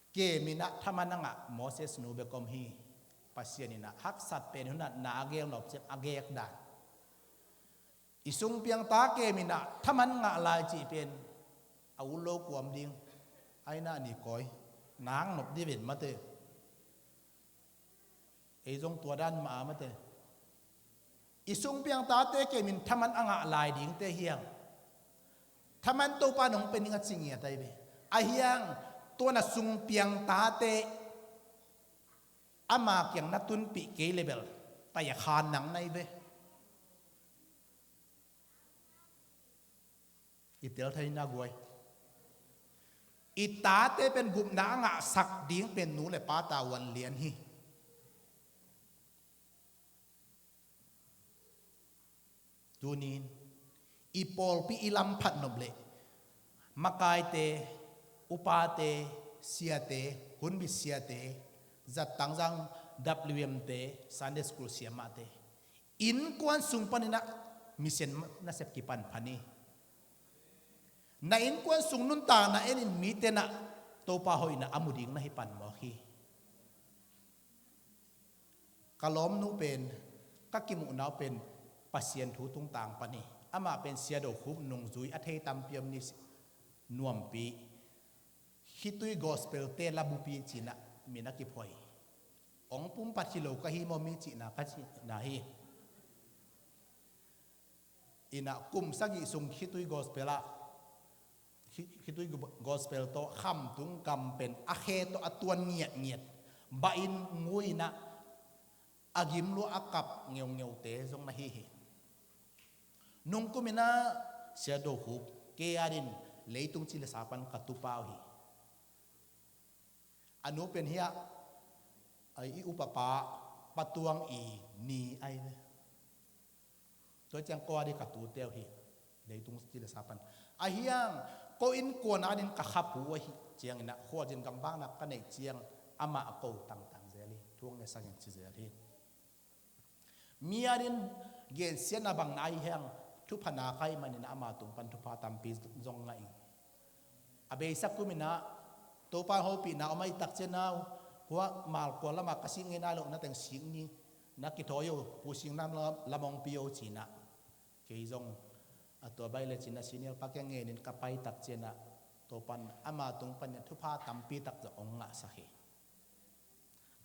kem in ah thaman a ngah Moses nu bek om hi. Pasian in ah haksat pen hun ah na a geel nop ciang a geel dan. I sung piang ta kem in ah thaman ngah lai cih pen a ut lo kuam ding. Ai na ni kawi nang nop di ven mate. Ei zong tua dan mah a mate. I sung piang tate kem in thaman a ngah lai dingte hiang. Thaman Topa nong pe ning a ci ngiat ai ve. A hiang, tua na sung piang tate ama kiang na tunpih kei le bel, tai a khan nang nai ve. I tel thei na guai. I tate pen gupna a ngahsak ding pen nu le pa tavuan lian hi. Tunin i pawlpi i lam phat nop leh makaite, upate, siate, hunbit siate, zattangzang, W M te, Sunday school siamahte, innkuan sung panin ah mission nasep kipan phan hi. Na innkuan sung nuntakna en in mite in ah Topa hoihna a mu ding na hi pan mawk hi. Ka lawmnu pen, ka kimuhna uh pen Pasian thu tungtang pan hi. Amah pen Sia Do Khup nungzui a thei tampi om ni, nuampi. Khitui Gospel te labupi ci-in ah min a kiphuak hi. Hong pumpat hi lo ka hi maw mi cihna ka cihna hi. In ah kum sagih sung Khitui Gospel ah, Khi-, Khitui Gospel tawh Khamtung gam pen a khe tawh a tuan ngiatngiat, bah in ngui in ah a gim lua a kap ngeungeute zong na hi hi. Nungkum in ah Sia Do Khup, kei adingin leitung ci le sa pan ka tupa uh hi. A nu pen hiah, ai, i upapa Pa Tuang i ni ai ve. Tua ciang ko ading ka tute uh hi. Leitung ci le sa pan. A hiang, ko innkuan adingin ka khapu uh ahi ciangin ah, khualzin gamvakna ka neih ciang amah a ko tangtang zel hi. Thu hong ngetsak ing ci zel hi. Mi adingin gensiatna bang na hi hang, thuphana ka hih manin ama tung pan thupha tampi zong ngah ing. A beisa kum in ah Topa hopihna om ahih tak ciangin ah, hua Malkual lamah ka sik ngei nai loh na teng sik ni, na kithawi uh, Pu Sing Nam lam, lam hong pia uh ci-in ah. Kei zong a tua baih le cin a senior pa kiang ngenin ka pai tak ciangin ah, Topa in ama tung panin ah thupha tampi tak zong hong ngahsak hi.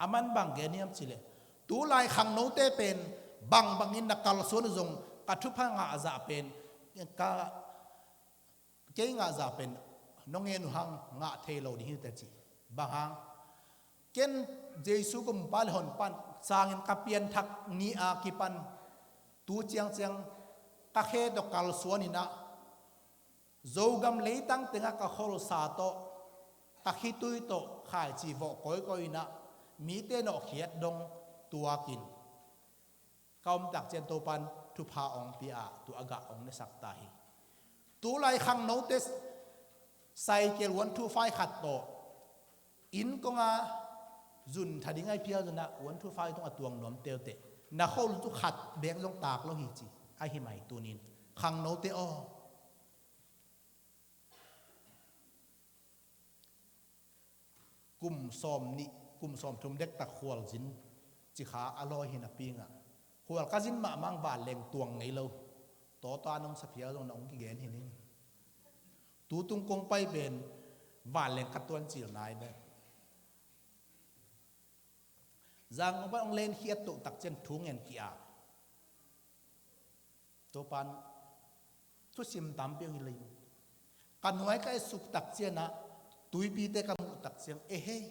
A man bang gen hiam cih leh, tu lai khangnote pen bangbangin na kalsuan uh zong ka thupha ngah zah pen, ka, kei ngah zah pen nong ngen uh hang ngah thei lo ding hi teh ci. Bang hang, ken Jesu gumpa le honpa in sangin ka pianthak ni a kipan tu ciangciang ka khe tawh kalsuan in ah, Zogam leitang tengah ka kholsa tawh, ka khitui tawh khaici vawh kawikawi in ah, mite nawhkhiat dong tuakin ka om tak ciang Topa in thupha hong pia a, tua a gah hong nesak ta hi. Tu lai khangnote cycle one two five khat tawh inn kong a zun tha ding a i phial zong ah one two five tung a tuang nuam teuteh. Na khol tu khat bek zong tak lo hi ci. Ahi mai tunin khangnote aw, kum sawm nih, kum sawm thum dektak khualzin cikha a lawi hi napi in ah, khual ka zin mahmah in vanleng tuang ngei lo. Tawtaw a nong sa phial zong na hong kigen hi ning. Tutung kong pai pen vanleng ka tuan cil nai bek. Zangkong pan hong lenkhiat toh tak ciang thu ngen ki-ap. Topa'n thusim tampi hong hilh in, ka nuai ka etsuk tak ciangah tuipite ka muh tak ciang, e hei,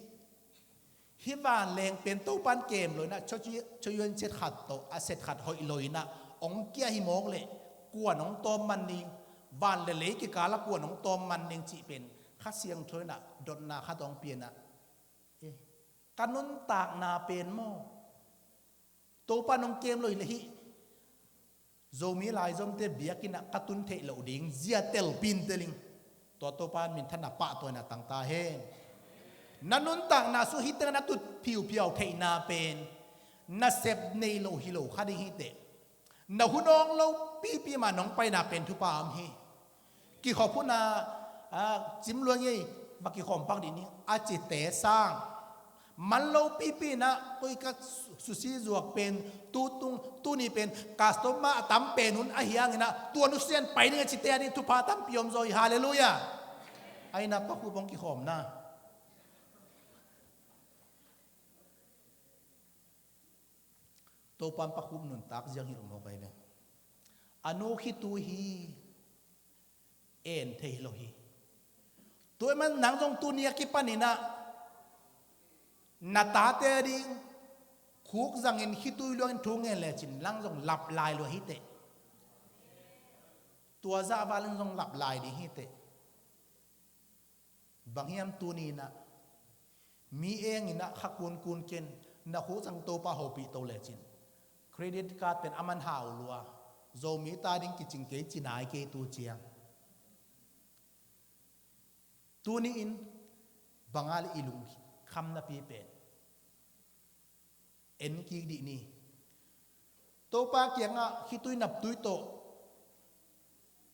hih vanleng pen Topa'n kem lo inah, chawci-, chawci-, khat tawh a set khat hoih lo inah hong kia hi mawk leh, kua'n hong tawm man ding, van le lei kikalah kua'n hong tawm man ding cih pen Kha Siangtho inah dotna khat hong pia inah, e, ka nuntakna pen maw, Topa'n hong kem lo hileh hih Zomi laizomte biakinn ah ka tun theih loh ding zia telpin telin, tua Topa'n minthanna pahtawi inah tang ta hen. Na nuntakna sung hih tengah na tut phiuphiau theihna pen nasep nei lo hi lo kha ding hi teh. Na hun awng lopipi mah nong paina pen thupha om hi. Kikhop hun ah, a, Cim Lua ngei va kikhawm pak dih ni a cite sang, man lopipi inah koi ka su-, sushi zuak pen tu tung, tuni pen customer a tam pen hun ahi hang inah tua nusian pai ding a cite a ding thupha tampi om zaw hi. Halleluiah. Ahi inah Pa Khup hong kikhawmna, Topa'n Pa Khup nuntak ziang hilh mawk ahi ve. A nu khitui hi, en thei lo hi. Tua ahih man nang zong tuni a kipan inah na tate a ding khuk zangin khitui luangin thu ngen lecin nang zong lap lai lua hi teh. Tua zah val in zong lap lai ding hi teh. Bang hiam, tuni inah mi eng inah kha kunkun ken, na khuk zang Topa hopih to lecin credit card pen a man hau lua, Zomi ta ding kicing kei ci nai kei tu ciang. Tuni in bang a leh i lungkhamnapi pen en kik dih ni. Topa kiangah khitui naptui tawh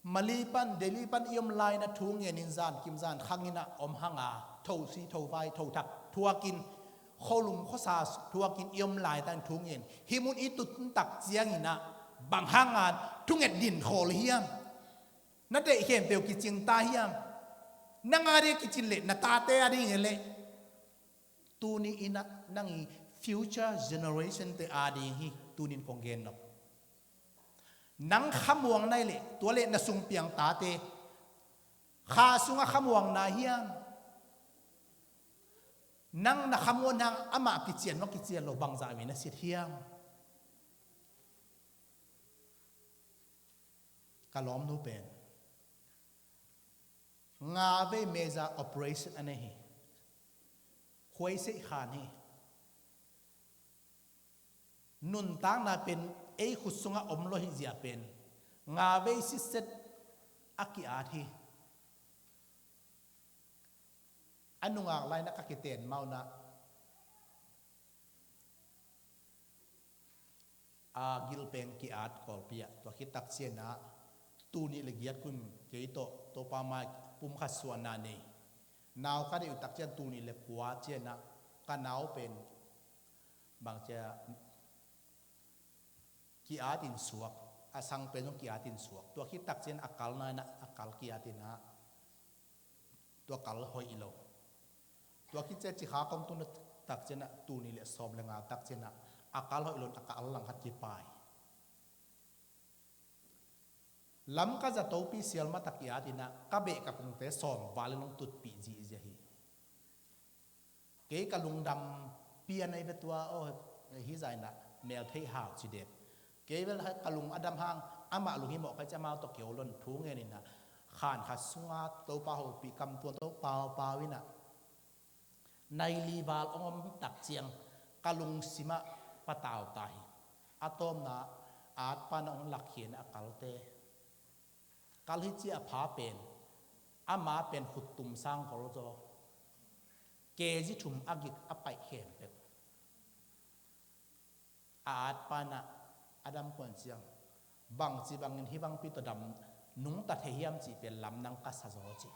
Mali pan, Delhi pan i om lai inah thu ngenin zan kim zan khang inah om hang a, tho si, tho vai, tho thak thuakin, kholum khosa thuakin i om laitak in thu ngen. Hih mun i tun tak ciang inah bang hang a thunget din khawl hiam? Na deih khempeuh kicing ta hiam? Nang a ding kicin leh na tate a ding hi leh. Tuni inah nang i future generation te a ding hi tunin kong gen nop. Nang khamuang na hih leh, tua leh na sung piang tate kha sungah khamuang na hiam? Nang na khamuang hang amah kician maw, kician lo, bangzah vei na sit hiam? Ka lawmnu pen nga vei major operation a nei hi. Khuaiseih khan hi. Nuntakna pen ei khut sungah om lo hi zia pen nga vei sitset a ki-at hi. A nungak lai inah ka kiten mah unah a gilpeng ki-at kawlpi ah, tua khit tak ciangah tul nih le giat kum kei tawh Topa mai pum khat suahna nei. Nau ka deih uh tak ciang tul nih le kua ciangah ka nau pen bang ciah ki-at in suak, a sang pen zong ki-at in suak. Tua khit tak ciang a kal nai inah, a kal ki-at inah, tua kal hoih lo. Tua khit ciang Cikha kong tun tak ciangah tul nih le sawm le nga tak ciangah a kal hoih lo in a kal langkhat kipai. Lam ka zatopi sial mah tak i-at inah ka beh ka kungte sawm val in hong tutpih zihziah hi. Kei ka lungdam pian ahi ve tua, aw, hih zah inah mel theih hau ci det. Kei vel ka lung a dam hang amah lung hi mawh kha ci, amau tawh kio lon thu ngen inah khan khat sungah Topa hopih, kam tuan Topa pau inah nai li val hong om tak ciang ka lungsimah patau ta hi. A tawpna at pan hong lakkhia inah a kalte. Kal hi ci a pha pen, ama pen khut tum sang kol zaw. Kezi thum a gik a paih khempeuh. A at pan ah a dam kuan ciang, bangci bangin hih bangpi tawh dam nungta thei hiam cih pen lamdang ka sa zaw ci.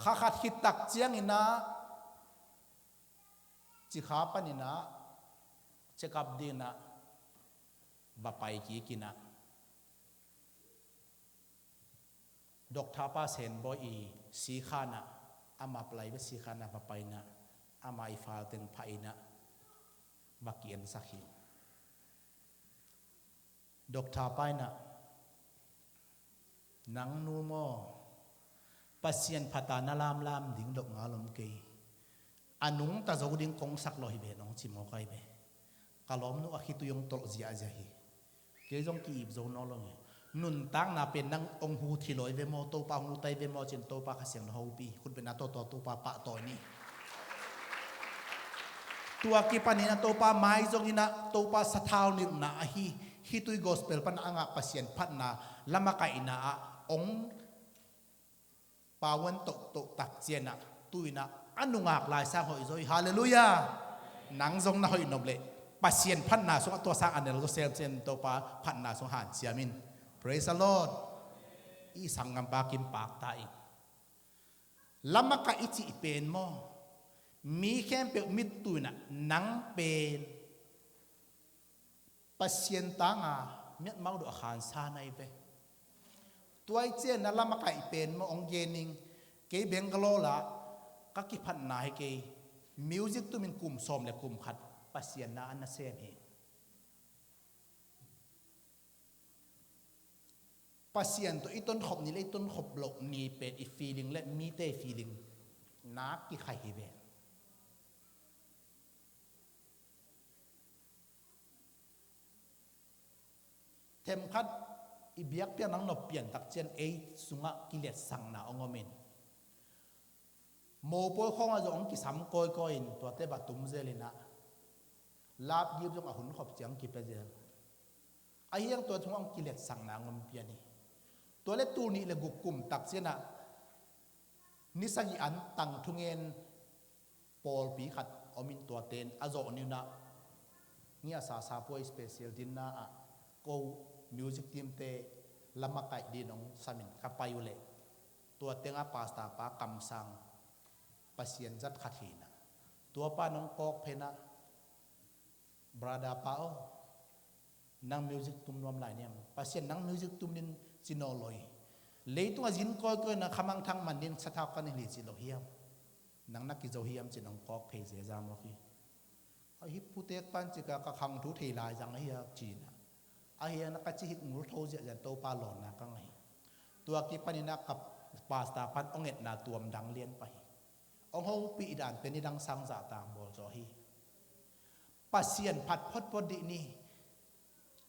Kha khat khit tak ciang inah Cikha pan inah check up ding inah va pai kik inah Doctor pa Senbawi i sikhan ah, ama palai bek sikhan ah va pai inah, ama i fal teng phah inah, va ki-ensak hi. Doctor pa in ah, "Nang nu maw, Pasian phat a na lamlam ding dok ngal om kei. A nungta zo ding kong sak lo hi ve," nong ci mawk ai ve. Ka lawmnu a khitui hong tolh ziahziah hi. Kei zong ki-ip zo nawn lo hi. Nuntakna pen nang hong hu thil awi ve maw, Topa hong hu tai ve maw, cin Topa Kha Siang na hopih, khutbetna tawh tawh Topa pahtawi ni. Tua kipanin ah Topa mai zongin ah Topa sathau nilhna ahi, khitui gospel pan a ngah Pasian phatna lamakaihna ah hong pawan tohtoh tak ciangin ah, tu-in ah a nungak lai sang hoih zo hi. Halleluiah. Nang zong na hoih nop leh Pasian phatna sungah tua sang a nel zo semsem, Topa phatna sung hanciam in. Praise the Lord. I sanggampa kim pakta in, lamakaih i cih pen maw, mi khempeuh mit tu-in ah nang pen Pasian tanga miatmau dawh a khansa na hi ve. Tua hi ciangin ah lamakaih pen maw, hong gen ning, kei Bangalore ah ka kiphatna hi kei, music tumin kum sawm le kum khat Pasian na a nasem hi. Pasian tawh i tonkhop ni le i tonkhop loh ni pen i feeling le mite i feeling na kikhai hi ve. Themkhat i biakpiakna hong nop pian tak ciang ei sungah kiletsakna hong om in, mopawi khawngah zong hong kisam kawikawi in, tuate va tum zel in ah, lapgip zong a hun khop ciang kipia zel. Ahi hang tua sungah hong kiletsakna hong om pian hi. Tua le tul nih le guk kum tak ciang ah, ni sagih an tang thungen pawlpi khat om in, tuate in a zawh ni un ah, ngiahsa sapuai special dinner ah ko music team te lamakaih dingin hong sam in ka pai uh leh, tua tengah pastor pa kamsang Pasian zat khat hi in ah, tua pa in hong kawk phen ah, "Brother pa aw, nang music tum nuam lai niam? Pasian nang music tum ding ci nawn lo hi. Leitungah zin kawikawi na khamangthang man ding sathau ka nei hi ci lo hiam? Nang na kizo hiam?" ci-in hong kawk phei zeza mawk hi. "Ahi, putek pan cika ka khangthu thei lai zang ahi a," ci-in ah, "Ahi a, na ka ci hik ngul tho ziahziah, Topa lawnna ka ngah hi." Tua kipanin ah ka pastor pan hong etna tuam dang lian pah hi. Hong hopih dan pen nidang sang zahtak bawl zaw hi. Pasian phat photphot dih ni.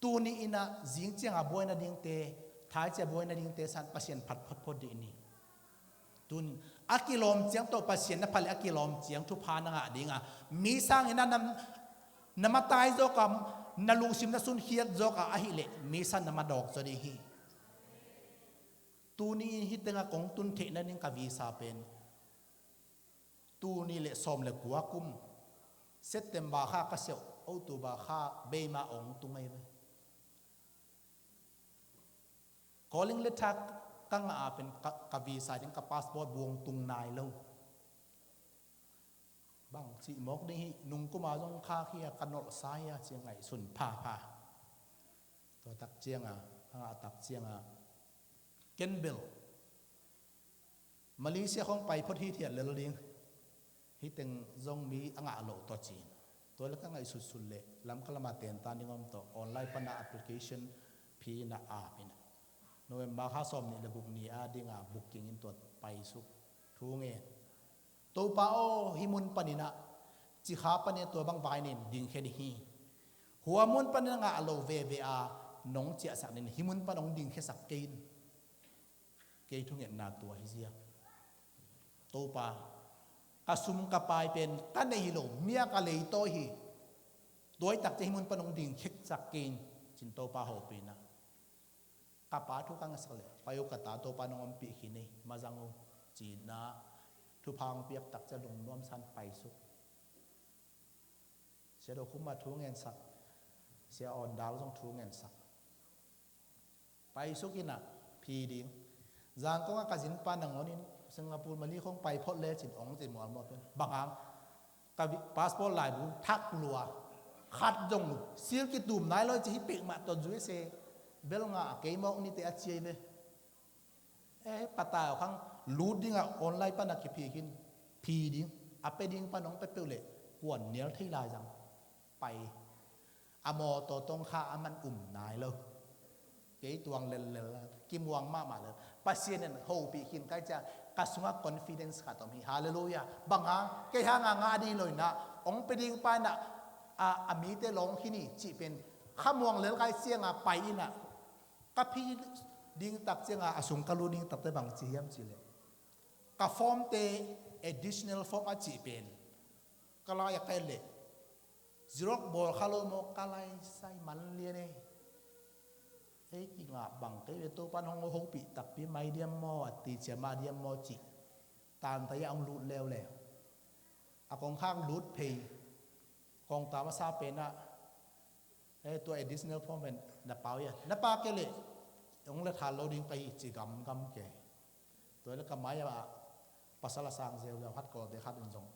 Tuni in ah zing cianga buai nadingte, thaicia buai nadingte san Pasian phat photphot dih ni. Tun a kilawm ciang tawh Pasian na phat leh a kilawm ciang thupha na ngah dinga, mi sangin ah na, na matai zawka, na lungsim na sunkhiat zawka ahih leh mi san na madawk zaw dih hi. Tuni in hih tengah kong tun theih nading ka visa pen, tul nih le sawm le kua kum September kha ka siauh, October kha beima ong tung ahi ve. Calling letter ka ngah a pen ka, ka visa ding, ka passport buang tung nai lo. Bang cih mawk ding hi, nungkuma zong kha khia ka nolhsa hi a, ci a ngaihsun phapha. Tua tak cianga, a ngah tak cianga, ken bel Malaysia khong pai phot hithiat lel ding. Hih teng zong mi a ngah loh tawh ci-in, tua le ka ngaihsutsut leh Lamka lama tentan ding om tawh, online pana application phi na ap in ah, November kha sawm nih le guk ni a dinga booking in tua paisuk. Thu ngen. Topa aw, hih mun panin ah, Cikha panin tua bang vai nen dingkhia ding hi. Hua mun panin a ngah lo veve a nong ciahsak nin, hih mun pan hong dingkhiasak kei in. Kei thungetna tua hi zia. Topa, ka sum ka pai pen ka neih hi lo, mi a ka leitawi hi. Tua hi tak ciang hih mun pan hong dingkhiasak kei in, ci-in Topa hopih in ah, ka pa thu ka ngasak leh, pai uh ka ta, Topa nong ompih khin ei, mazang uh, ci-in ah thupha hong piak tak ciang lungnuam san paisuk. Sia Do Khuma thu ngensak, Sia Awn Dal zong thu ngensak. Paisuk in ah phi ding. Zangkong ah ka zinpa nangawn in Singapore, Mali khong pai phot le cin ong ci mualmual pen. Bang hang, ka vi-, passport laibu thak lua. Khat zong sil kitum nai lo ci hi pek mah tawh U S A. Bel ngah a kei mawk nite a ciai ve. Eh, patai aw khang lut dingah online pana kiphi khin, phi ding, a pia ding pan hong pia peuh leh kuan nial thei lai zang. pai. A mawtaw tawng kha a man um nai lo. Kei tuang lellel, kimuang mahmah lel. Pasian in hopih khin kai cia, ka sungah confidence khat om hi. Halleluiah. Bang hang, kei hanga ngah ding lo inah, hong pia ding pa inah, a, a mite lawng khin hi cih pen, kha muang lel kai cianga pai inah, ka phi ding tak cianga a sung ka lut ding takte bang ci hiam cih leh, ka form te, additional form a cih pen, ka lai a kai leh, Xerox bawl kha lo maw, ka lai sai man lian e. Ei kingah bang kei ve, Topan hong hopih takpi mai diam maw, a ti cia mah diam maw cih. Tantai a hong lut leuleu. A kongkhak lut phei. Kongta masa penah, ei, tua additional form pen na pau ia, na pa kei leh, hong let hal lo ding ka hi ci gamgam kei. Tua leh ka mai-ah pasal a sang zeuzeu khat, Kawlte khat in zong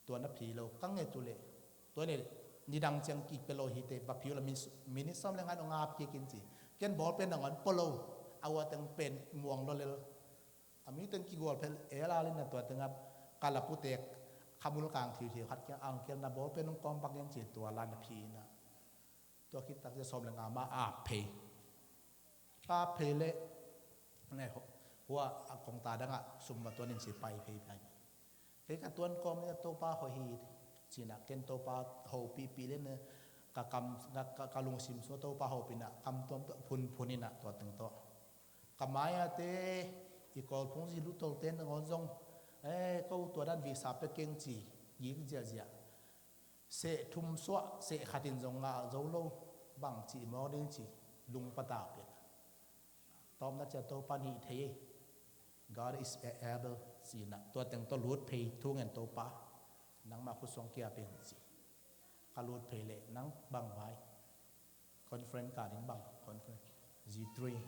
tua na phi lo, ka nget uh leh, tua leh nidang ciang kipia lo hi te, va phi uh la, minit sawm le nga in hong ap kik in ci. Ken bawlpen nangawn pua lo, a ua teng pen muang lua lel. A mi teng kigual phel elal in a tua tengah ka laputek, khamul kang thiuthiu khat kiang, "Uncle, na bawlpen hong kawm pak in," ci, tua la na phi inah. Tua khit tak cia sawm le nga mah ap phei. Ka phei leh, ne, hua a kongta dangah sum va tuan in ci, pai phei phei. Kei ka tuan kawm in a, Topa hoih hi, cinah ken Topa hopihpih leh ne, ka kam, ka, ka, ka lungsim sungah Topa hopih inah, kam tuamtuam phunphun inah tua teng tawh. Ka mai-ah te, i kawlphung zi lutolte nangawn zong, eh, ko tua dan visa pia keng ci, gik ziahziah. Seh thum suah, seh khat in zong ngah zo lo, bang ci mawk ding ci, lungpata pian. Tawpna cia Topa nih thei ei. God is able, cinah. Tua teng tawh lut phei, thu ngen, Topa, nangmah khut suang kia peng ci. Ka lut phei leh, nang bang vai? Conference kah ding bang, conference. G three.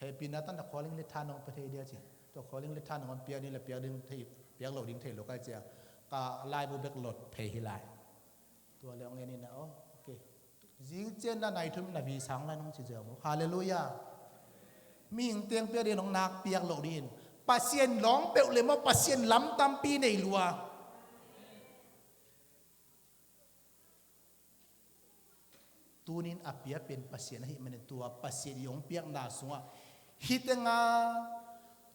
Hehpihna tan a calling letter nong pia thei dia ci. Tua calling letter nong piak ding le piak ding thei, piak lo ding thei lo kai cia, ka laibu bek lot phei hi lai. Tua le hong en inah, oh, okay. Zing cian na nai thum na visa hong lai nong ci ziau maw. Halleluiah. Mihing teng piak ding nong nak piak lo ding. Pasian lawng peuh le maw, Pasian lam tampi nei lua. Tunin a pia pen Pasian ahih manin tua Pasian i hong piakna sungah hih tenga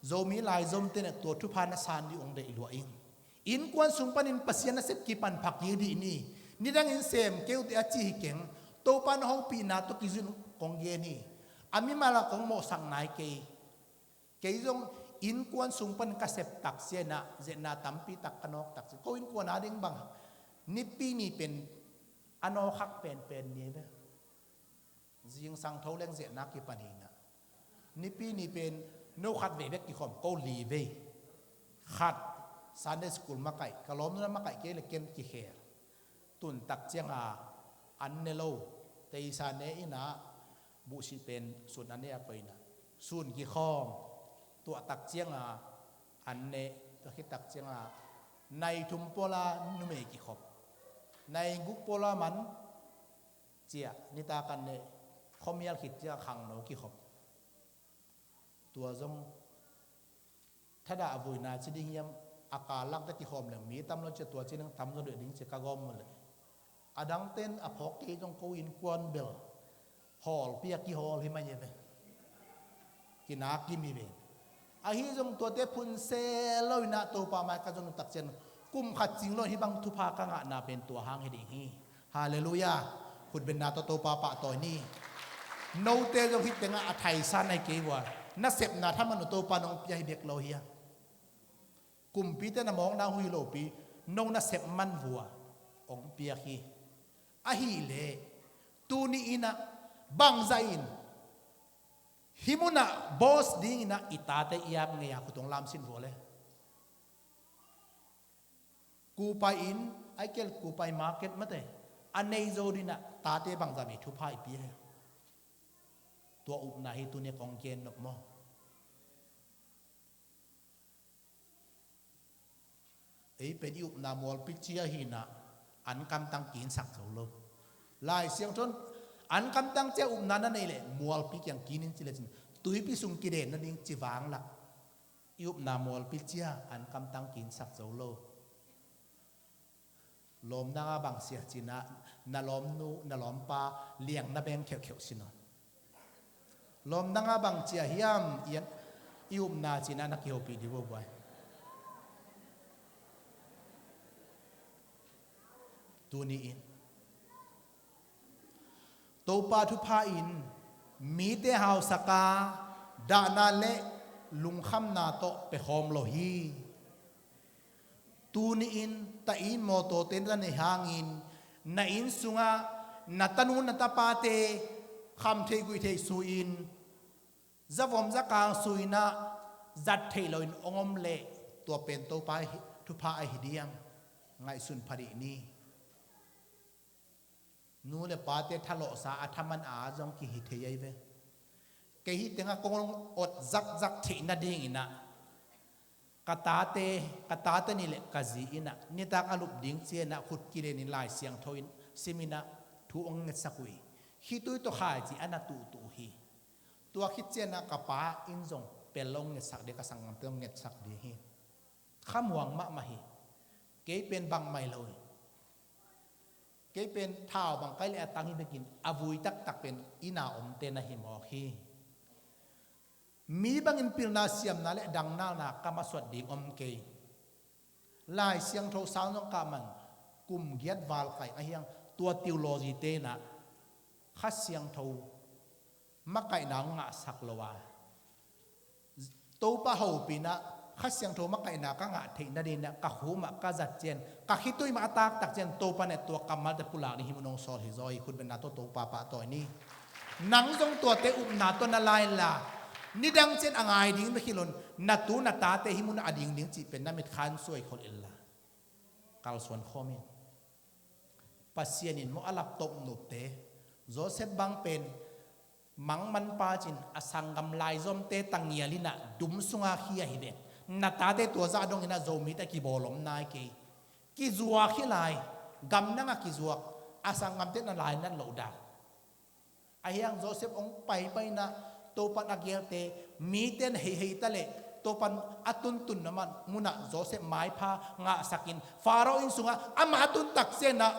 Zomi laizom tenah tua thupha na san dih hong deih luah ing. Innkuan sung panin Pasian nasep kipan phak kik dih ni. Nidangin sem kei uh teh a ci hi keng. Topa na hopihna tawh kizui in kong gen hi. A mimal ah kong mawhsak nai kei. Kei zong innkuan sung pan ka sep tak cianah, zetna tampi tak ka nawk tak cian. Ko innkuan a ding bang, Nipi ni pen a nawkhak penpen ni ve. Zingsang tho leng zetna kipan hi inah. Nipi ni pen no khat vei bek kikhawm, ko li vei. Khat, Sunday school makaih, ka lawmnu na makaih kei le ken kikhel. Tun tak cianga an ne lo, teisa ne inah, buhsih pen sun an ne a koih inah, sun kikhawm. Tuah tak cianga an ne, tua khit tak cianga nai thum pawla numei kikhop, nai guk pawla man ciah, nitak an ne, khuamial khit cianga khangno kikhop. Tua zong thadah a vuina ci ding hiam, a kal lakte kikhawm leng mi tam lo cia, tua ci nang tam zo deh ding cia ka gawm uh leh. A dangten a phawk kei zong ko innkuan bel hawlpi a kihawl hi mah hi ve. Kinak kim hi ve. Ahi zong tuate phun se lo inah Topa mai ka zon uh tak cian, kum khat cing lo hih bang thupha ka ngahna pen tua hang hi ding hi. Halleluiah. Khutbenna tawh Topa pahtawi ni. Note zong hih tengah a thaisan ahi kei uh a, nasepna thaman uh Topa nong pia hi bek lo hi a. Kumpite na mawkna uh hi lopi, no nasep man uh a hong piak hi. Ahih leh tuni inah bangzah in hih munah boss ding inah i tate i ap ngei a, khut hong lamsin vua le. Kupai in, a i kel Kupai market mate, a nei zo dinah tate bangzah mi thupha i pia hi. Tua upna hi tuni kong gen nop maw. Ei pen i upna mualpi cia hinah, an kamtang kinsak zo lo. Lai Siangtho in an kamtang cia upna na nei leh mualpi kiang kinin ci lecin, tuipi sung kiden nading ci vang lah. I upna mualpi cia an kamtang kinsak zo lo. Lawm nanga bang sia cinah, na lawmnu na lawmpa liang na beng kheuhkheuh sin aw. Lawm nanga bang cia hiam, i upna cinah na kihopih dih buabuai. Tuni in Topa thupha in mite hausaka dahna le lungkhamna tawh pekhawm lo hi. Tuni in ta i mawtawte na nei hangin na inn sungah na tanu na tapate khamtheih guihtheih su-in, zavom zakang su-inah zat theih loin hong om leh tua pen Topa thupha ahi diam? Ngaihsun pha dih ni. Nu le pate thalawhsa a thaman a zong kihi thei ahi ve. Kei hih tengah kong ot zakzak theih nadinginah ka tate, ka tate nih le ka zi innah nitak a lup ding cianah khut kilenin Lai Siangtho in siminah thu hong ngetsak uh hi. Khitui tawh khaici a na tuhtuh uh hi. Tua khit cianah ka pa in zong pel hong ngetsak ding, ka sanggamte hong ngetsak ding hi. Khamuang mahmah hi. Kei pen bangmah hi lo hi. Kei pen thau bang kai le a tang hi bekin a vui taktak pen inn a omte na hi mawk hi. Mi bangin pilna siamna le dangnalna ka masuat ding om kei. Lai Siangtho sang zong kah man kum giat val kai ahiang tua theology tenah Kha Siangtho makaihna hong ngahsak lo a, Topa hopihna, Kha Siangtho makaihna ka ngah theih nadinah ka khumah ka zat cian, ka khitui mah a taktak cian Topa nih tua kammalte pulak ding hih mun hong sawl hi zaw hi. Khutbetna tawh Topa pahtawi ni. Nang zong tuate upna tawh na la inla, nidang cian a ngai ding bek hi loin na tu na tate hih munah a ding ding cih pen na mitkha in suai khol inla, kalsuan khawm in. Pasian in maw a laptop nopte, Joseph bang pen mangmanpa cin a sanggam laizomte tangial innah dum sunga khia hi ve. Na tate tua zah donginah Zomite a kibawl om nai kei. Kizuak hi lai, gamdangah kizuak, a sanggamte na lainat loh dak. Ahiang Joseph hong paipainah Topan a geelte mite na heihei ta leh Topan a tuntunna man munah Joseph maipha ngahsakin Pharaoh inn sungah amah a tuntak cianah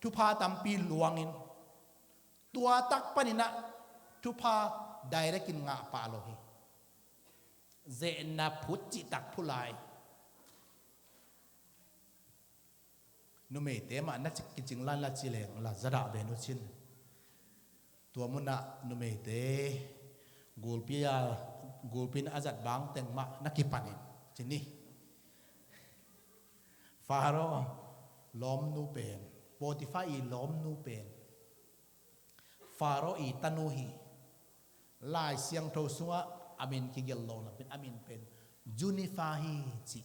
thupha tampi luangin tua tak paninah thupha direct in ngah pah lo hi. Zehna phut cihtak phulai. Numeite mah na cik kicing lan la ci leng la zadah ve nu cin. Tua munah numeite gulpi a, gulpi in a zat bang teng mah na kipanin ci ni. Pharaoh lawmnu pen, Potiphar i lawmnu pen Pharaoh i tanu hi. Lai Siangtho sungah a min kigelh lo napi a min pen Jennifer hi ci.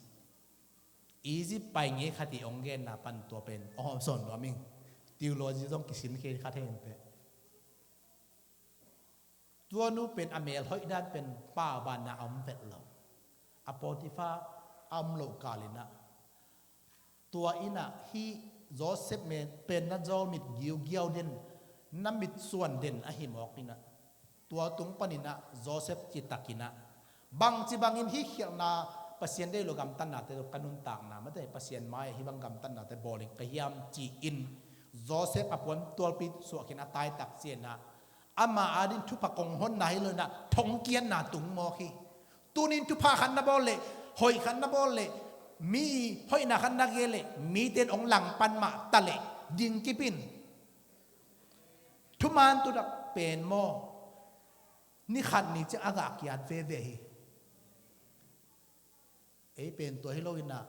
Egypt pai ngei khat i hong genna pan tua pen hong hawm sawn nuam ing. Theology zong kisin kei kha thei in teh. Tua nu pen a mel hoih dan pen paubanna a om vet lo. A Potiphar a om loh kalinah tua innah hih Joseph pen na zawlmit giugiau den, na mitsuan den ahi mawk innah tua tung paninah Joseph citakinah bangci bangin hih khialhna Pasian deih lo gamtatnate ka nuntakna mate Pasian mai-ah hih bang gamtatnate bawling ka hiam ci-in Joseph a puan tualpi suahkhin a taitak cianah ama adin thupha kong honna hi loinah thongkiatna tung mawk hi. Tunin thupha khat na bawl leh, hoih khat na bawl leh, mi hoihna khat na gen leh mite in hong langpan mah ta leh dingkip in. Thuman tutak pen maw, ni khat ni ciang a gah kiat veve hi. Ei pen tua hi loinah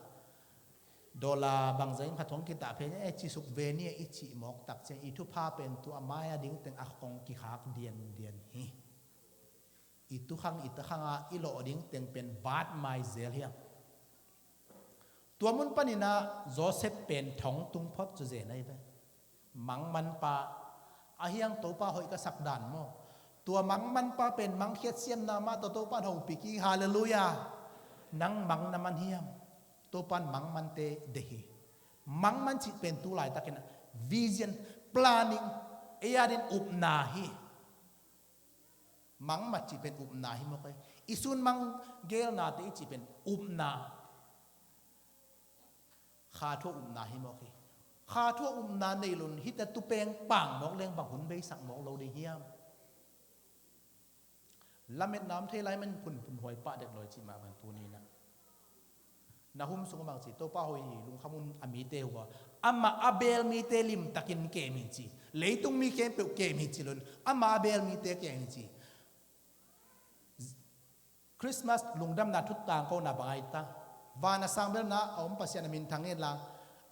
dollar bangzah in khat hong kitah phen e cisuk ve ni a i cih mawk tak ciang i thupha pen tua mai-a ding teng a kong kikhak diandian hi. I tukhang i takhanga i lawh ding teng pen bat mai zel hiam? Tua mun paninah Joseph pen thong tung phot cu zen ahi ve. Mangmanpa ahiang Topa hoih ka sak dan maw? Tua mangmanpa pen mangkhiat siamna mah tawh Topa in hopih kik hi. Halleluiah. Nang mang na man hiam? Topa in mangmante deih hi. Mangman cih pen tu laitakinah vision, planning, ei adin upna hi. Mangmat cih pen upna hi mawk e. I sun mang gelnate i cih pen upna. Kha thu a upna hi mawk hi. Kha thu a upna nei loin hihte tupeng pang mawk leng bang hun beisak mawk lo ding hiam? Lametna om thei lai man phunphun huai pah dek lo i cih mah bang tuni-in ah Nahum sungah bang ci, Topa hoih hi, lungkham un a mite uh a, amah a beel mite limtakin kem hi ci. Leitung mi khempeuh kem hi ci loin amah a beel mite kem hi ci. Christmas lungdamna thu tangkona bang ai ta? Van a sang belna a om Pasian a minthang hen la,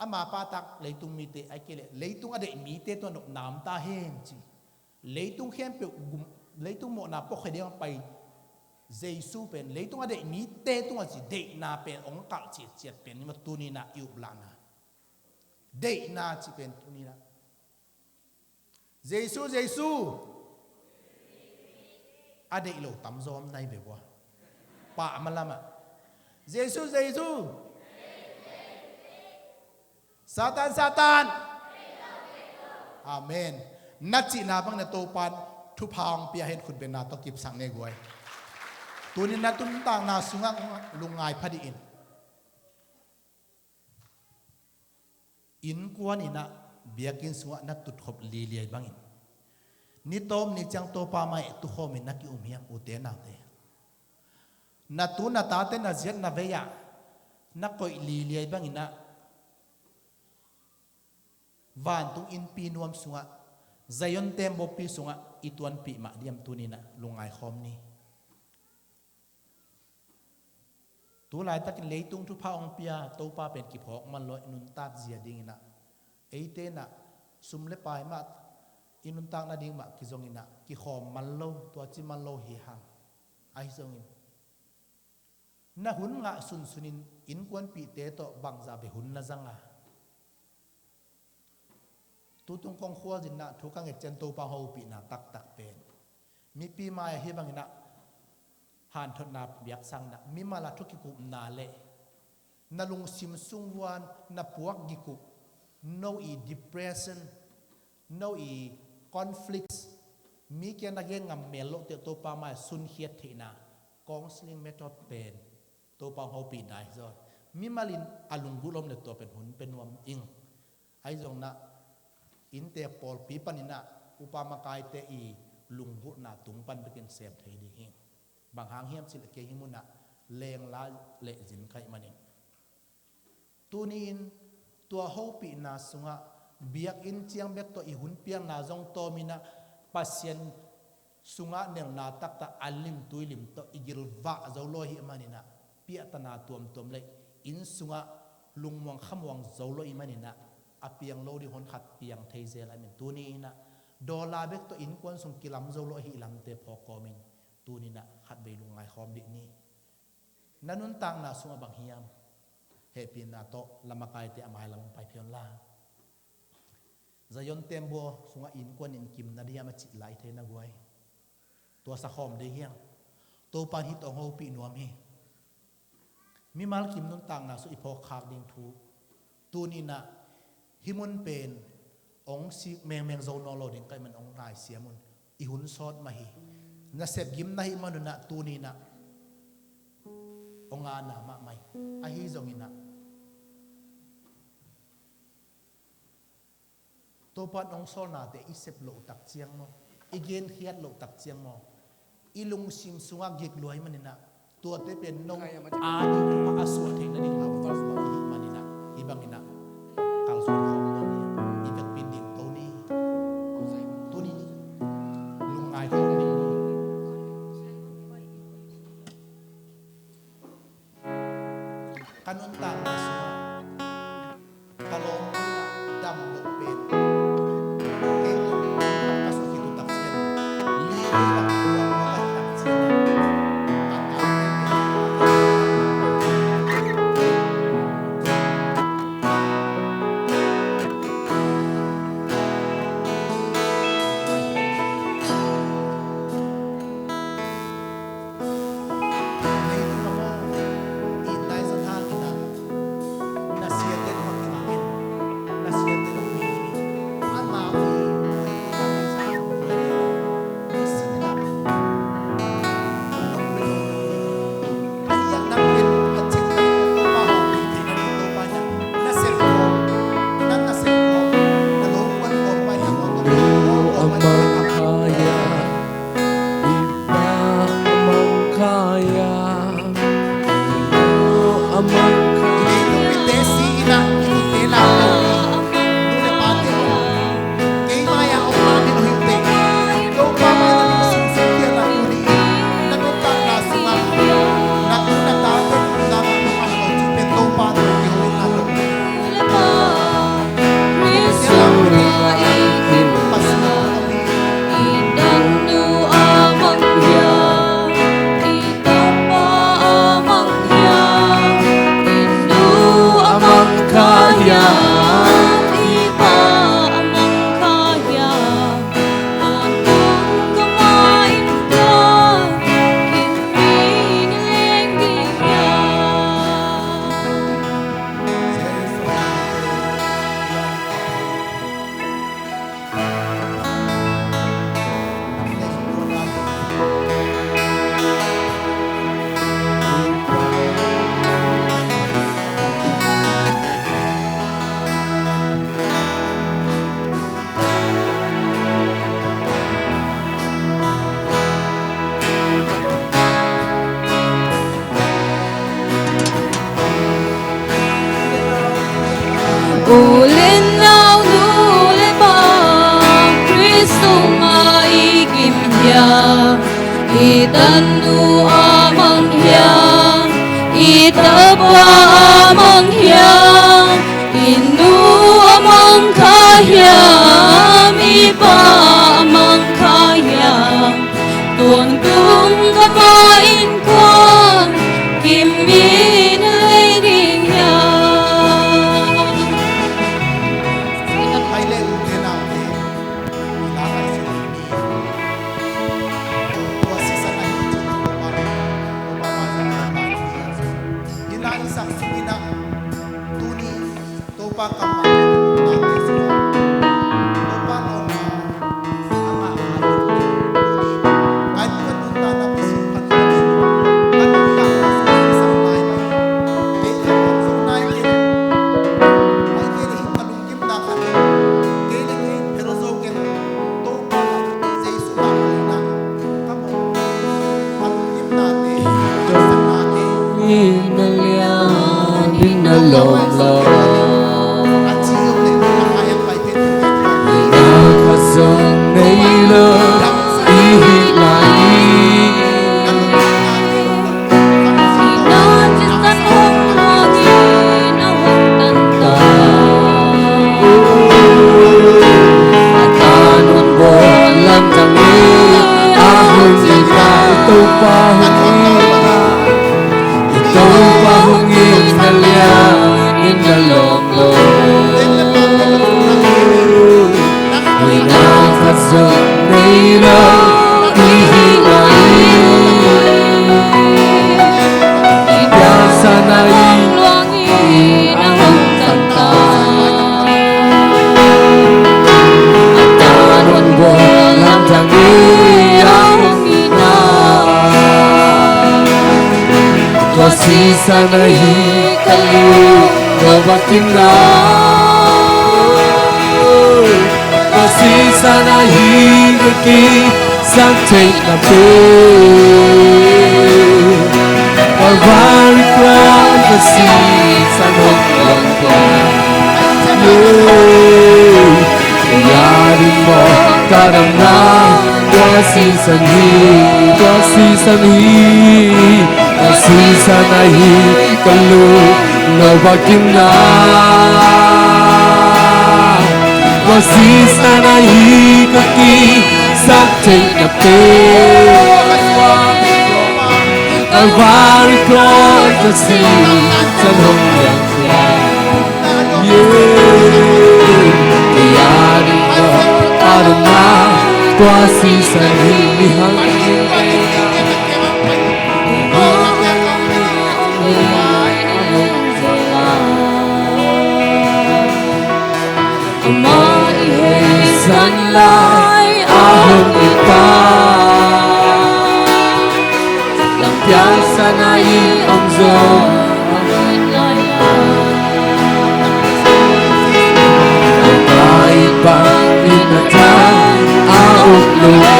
ama pahtak leitung mite, ahih kei leh leitung a deih mite tungah nopna om ta hen ci. Leitung khempeuh gum, leitung mawhna puakkhia ding a pai Jesu pen leitung a deih mite tungah ci, deihna pen hong kalh ciatciat pen hi mah tuni-in ah i uplahna. Deihna cih pen tuni-in ah Jesu, Jesu. A deih lo tamzaw om nai bek uh a. Pah ma lamah. Jesu, Jesu. Satan, Satan. Amen. Na cihna bangin Topa'n thupha hong pia hen, khutbetna tawh kipsak ni guai. Tuni-in na nuntakna sungah lungngai pha dih in. Innkuan in ah biakinn sungah na tutkhop liliai bangin, ni tawp ni ciang Topa mai tukhawmin na ki-um hiam, ute naute? Na tu na tate na ziat na vei-ah na koih liliai bangin ah vantung innpi nuam sungah, Zion tembaw pi sungah i tuanpih mah diam? Tuni-in ah lungngai khawm ni. Tu laitakin leitung thupha hong pia Topa pen kiphawk man lo, i nuntak zia dingin ah, eite in ah sum le pai mah i nuntak nading mah kizongin ah kikhawm man lo, tuaci man lo hi hang. Ahi zongin na hun ngah sunsunin innkuanpihte tawh bangzah bek hun na zang a? Tutung kong khualzinna thu ka nget ciang Topa hopihna taktak pen mipi mai-ah hih bangin ah hanthotna biaksak in ah, mimal a thu kikupna le na lungsim sung vuan, na puak gik uh, no i depression, no i conflicts, mi kiang na gen ngam mel loh teh Topa mai sunkhiat theihna counseling method pen Topa hopihna hi zaw. Mimal in a lunggulh om le tua pen hun pe nuam ing. Ahi zongin ah inntek pawlpi panin ah upa makaite i lunggulhna tung pan bekin sem thei ding hi. Bang hang hiam cih leh kei hih munah lengla le zin ka hih manin, tuni-in tua hopihna sungah biakinn ciang bek tawh i hun piakna zong tawmin ah Pasian sungah nelna taktak a limtui lim tawh i gilvah zo lo ahih manin ah, piahtana tuamtuam le inn sungah lungmuang khamuang zo lo ahih manin ah, a piang lo ding hon khat piang thei zel ahih manin tuni-in ah, dollar bek tawh innkuan sung kilam zo lo ahih lamte phawk kawmin tuni-in ah khatvei lungngai khawm dih ni. Na nuntakna sungah bang hiam? Hehpihna tawh la makaite a mailam pai phen la. Zion tembaw sungah innkuan in kim na diam a cih lai thei na guai. Tua sakhawm ding hiang. Topa in hih tawh hong hopih nuam hi. Mimal kim nuntakna sungah i phawk khak ding thu. Tuni-in ah hih mun pen hong sik mengmeng zo nawn lo ding ka hih man hong ngaisiam un. I hun sawt mah hi. Nasep gim na hih manun ah tuni-in ah hong ana mahmah hi. Ahi zongin ah Topa in hong sawlnate i sep loh tak ciang maw, i genkhiat loh tak ciang maw, i lungsim sungah gik lua ahih manin ah, tuate pen no a ding thupha a suah theih nading a vuak suak i hih manin ah, hih bangin ah kalsuan khawm nuam ni. I vekpi in dingto ni. Tuni lungngai khawm dih ni. Ka nuntakna sungah ka lawm dam loh pen, kei tawh ka sukhi tu tak ciang, li li lak tuak lo ka hi tak ciang, ka tate pen I tanu a mang hiam, i tapa a mang hiam, i nu a mang kha hiam, i pa a mang kha hiam, tuang tung ka pa in kong kim in lei ding hiam. Hai le u te nau te, i la ai sin ni. Tua sisan a hi cih Topa, Topa pa in a pan hi a. Hi la i sak sung in a, tuni Topa kammal pen nate sung a, Topa lawmna a ngah a hi. Tuni kai tu ka nuntakna pi sung phat lo ding, ka nuntakna sung a sang lai mai. Kei ka nuntakna sung lai kei. Ai kei le hi ka lungkimna khat. Kei le kei phel zo kei. Topa Jesu a hoihna ka mu. Ka lungkimnate, ka haksatnate. Inn a lian, inn a lawm lo. A ci om le na ka yak pai phet phet. Inn a khat zong nei lo, i hih lai. Ka lungkimnate. Hoihna khat zong nei lo i hih lai. I piangsa na hi. A hong tan ta. A tan hong bawl lamdang hi a hong itna. Tua sisan ahi ka lungnuam a va kimna. Tua sisan ahi ka kisak theihna pen Calvary Cross a sisan hong luang tua. Yeah. Ka adingin mawk ka damna tua sisan hi, tua sisan hi. Tua sisan ahi ka lungnuam a va kimna. Tua sisan ahi ka kisak theihna pen Calvary Cross a sisan hong luang tua. Yeah. Ka adingin mawk ka damna tua sisan hi. Amah i hei zan lai a hong itpa. Lampiang san a i om zong a hong itpa. Amah i bang in a tang a om lo.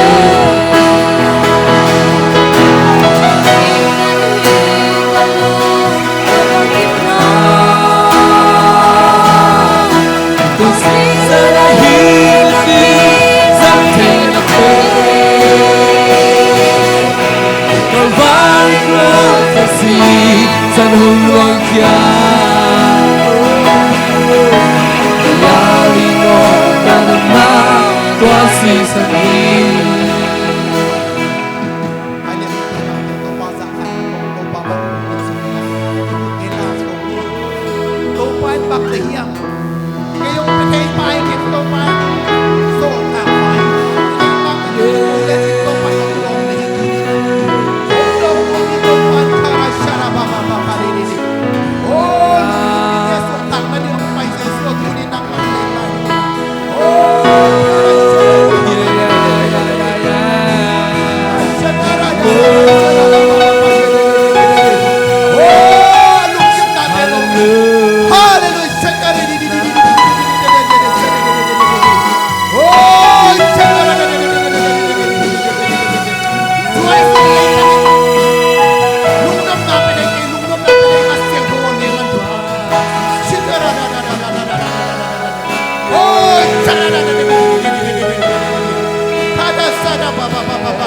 Tua sisan ahi ka kisak theihna pen Calvary Cross a sisan hong luang khia. Ka adingin mawk ka damna tua sisan hi. Topa in bang na hiam? Kei hong pe thei pai kei, Topa in sawltak pai. Kei bang na hiam? Kei bang Topa in hong lawm na hi. Hong lawm na hi Topa in. Kara shara ba ba ba ba di di di. Oh, Jesu takna ding hong pai, Jesu tuni nang pai thei pai. Oh, kara shara ba ba ba.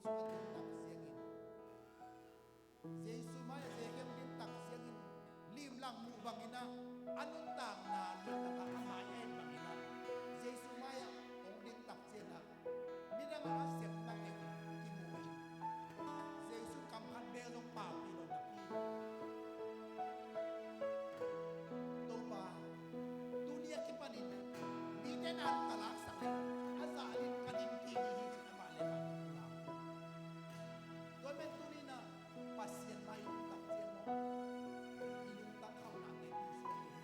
Jesuh a dintak ciangin, Jesuh mai-ah Zekhia hong dintak ciangin, limlang muh bangin ah, a nuntakna luat lakah a mai-ah en bangin ah, Jesuh mai-ah hong dintak ciangin ah, midang a sep tak en kimu hi. Jesuh kam khat bel zong paupih lo napi, Topa, tuni a kipanin mite na ka laksak leh, a zah in ka ding kik hi, ci-in amah le amah lak. Tua ahih manin tuni-in ah Pasian mai i lungtang ciang maw, i lungtang khaunate tu suak hi.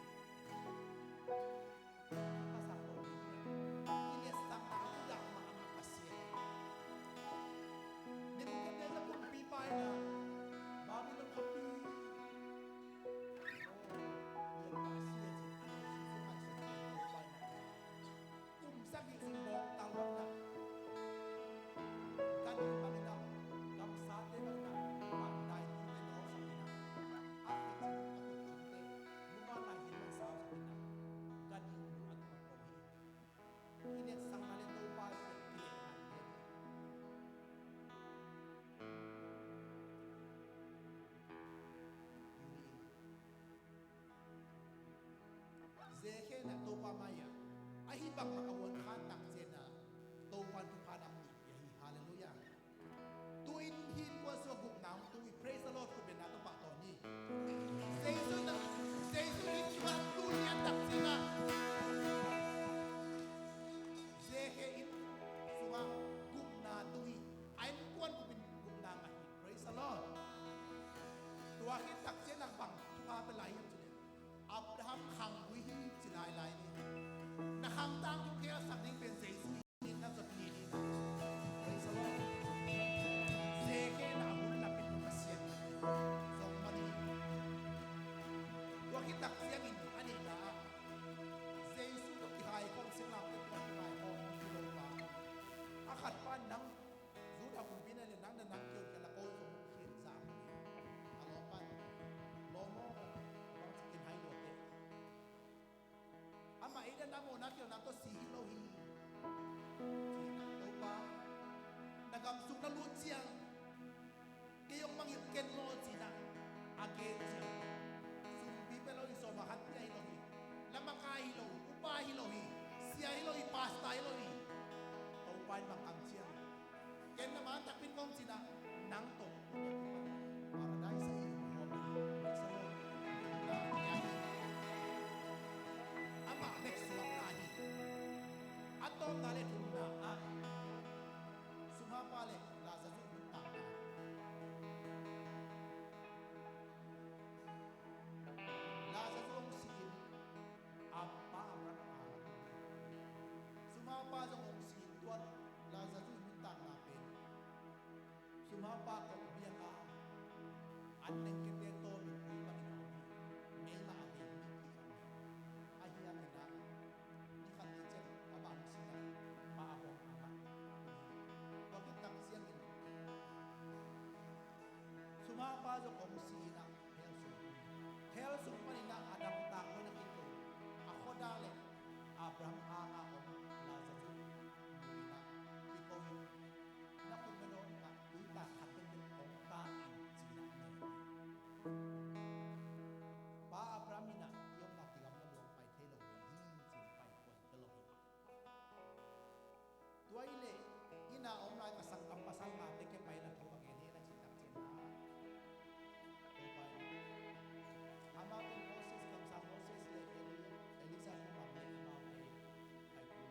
Pasal lo ding hi a, i letsakna a kudah mahmah Pasian. Nebuchadnezzar kumpipa in ah Babylon khawpi, oh, lianpa si a, ci-in a nungzui zong ngaihsut ding Topa in ah, kum sagih sung bawngtal luatna, ganhing bangin ah, gamsate bangin ah, bangdaitute nawlsak in ah, a khit ciang a khut khakte, muvanlai hin bang sausak in ah, ganhing bung a tung ko hi. I letsakna le Topa siat kilehna hi. Tuni-in Zekhia in ah Topa mai-ah, ahi bangmah a huan khan tak ciangin ah, Topa in thupha dang pia hi. Halleluiah. Tu-in hih innkuan sungah gupna hong tu hi. Praise the Lord. Thupha bia na Topa tawh ni. Jesuh in ah, Jesuh in thupha tu lian tak ciangin ah, Zekhia inn sungah gupna tu hi. A innkuan gupin gupna ngah hi. Praise the Lord. Tua khit tak ciang ah bang thupha pia lai hiam cih leh, Abraham khanggui hi ci lailai ni. Na khang tangthu khelsak ding pen Jesuh hi, na zot ni hi na. Praise the Lord. Zekhia in ah hun lapin Pasian zong man hi. Tua khit tak ciangin a nihna ah, Jesuh tawh kihai khawm, singlamteh tawh kihai khawm hi lo pa. A khat pa in, nang Judah kumpi na hi leh nang na nang keu kei la, ko zong khin za hi. A lawm pa in, lawm aw, bang ci kihai lua teh. Amah ei dan a mawhna keu nang tawh si hi lo hi. Ci-in ah, Topa, na gam sung na lut ciang kei hong mangngilh ken maw, ci-in ah a gen ciang, sumpi pia lo hi, sawm ah khat pia hi lo hi, lamaka hi lo hi, upa hi lo hi, sia hi lo hi, pastor hi lo hi. Topa in bang kam ciang, ken na man takpi in kong cih leh, nang tawh Paradise ah i om hi. Amah bek suakta hi. A tawpna le thumna ah, sumhapa le Lazarus nuntakna. Lazarus hong si-in, a pa Abraham a, sumhapa zong hong si-in, tua Lazarus nuntakna pen, sumhapa kong biak a, an nengkepte tawh mipui bangin a om hi. Meima a vei mipi khat ahi a, kei na ni khat ni ciang a bang si-in, pa a hong a mah. Tua khit tak ciangin, sumhapa zong hong si-in ah, hell sung, hell sung panin ah a damtak hoih na kiko, a khuadak le Abraham a a om Lazarus mu-in ah, kiko in, na khut na dawn in ah, tuitak khat teng teng hong kah in, ci-in ah, Pa Abraham in ah i omna kigamla luang pai thei lo ding hi, ci-in pai kuan ka lo hi. Tua hi leh, inn ah om lai ka sang kam pasal ngate kei pai la tho a gen hi na cih tak ciangin ah, Topa in, amau in Moses, kamsang Moses le Eli-, Elijah kong bang le amau le pai kul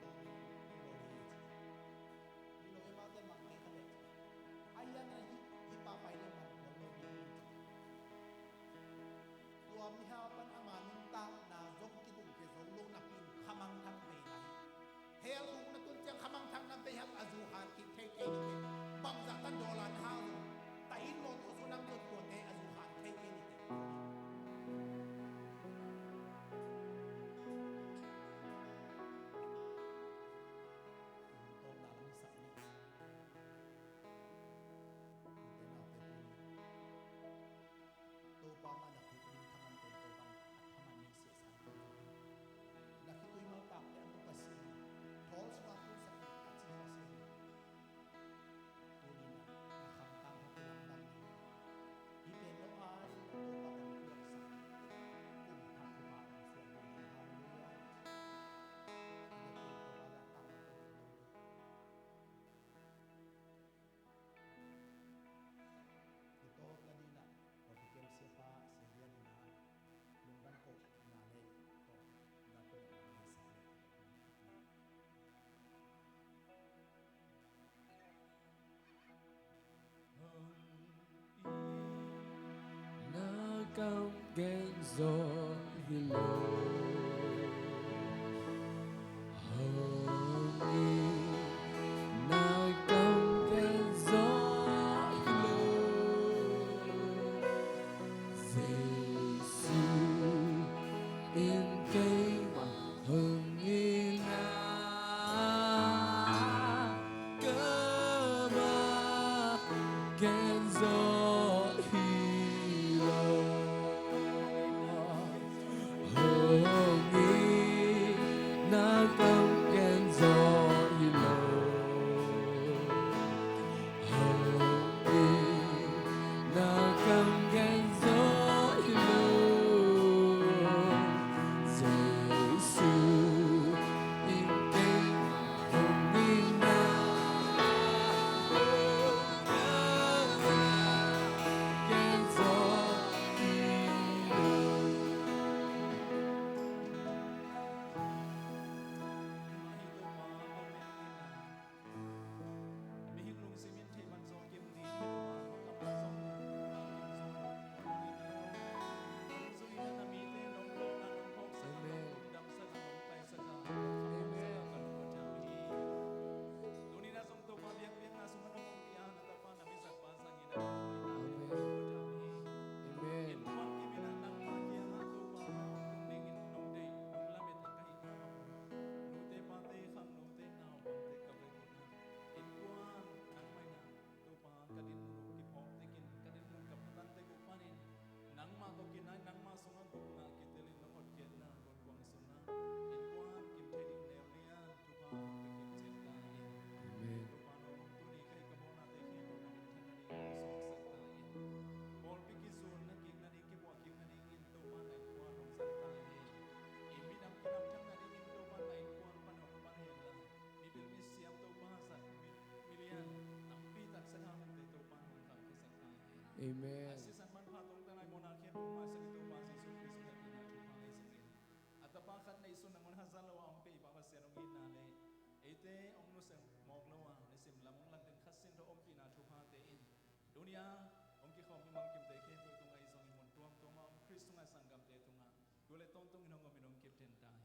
kam gen zawh hi lo. Hong itna kam gen zawh hi lo. Jesu in keimah hong itna kam gen zawh hi lo. Hong itna kam gen zawh hi lo. Hong itna kam gen zawh hi lo. Jesu in keimah hong itna Amen. Amen. Nangmah tawh kinai, nangmah sungah gupna kitel in nong hotkhiatna, gualgualna, innkuan kim thei ding leuleu in thupha hong pia kim ciat ta in. Amen. Thupha hong tuni kei ka bawlnate khempeuh na minthanna ding hong suaksak ta in. Pawlpi kizun na kikna ding, kibuah kikna dingin Topa na innkuan hong zang ta in. I minam kinamthang nadingin Topa na innkuan pan hong pan hen la, mibil misiam Topa zat mi, milian tampi tak Sathau Lungte Topa hong khangkhiasak ta in. Amen. A sisan manpha tungtawn a i mawhna khempeuh maisak i Topa Jesu Khrist hehpihna thupha i zong in. A tapa khat neihsun nangawn hazat lo a hong pia i Pa Pasian hong itna le eite hong nusia mawk lo a nisim lam hong lak den Kha Siangtho ompihna thuphate in tuni a hong kikhawm mimal kimte khempeuh tungah i zong i mun tuamtuam a om Khrist tungah sanggamte tungah tua le tawntungin hong om in hong kipten ta hi.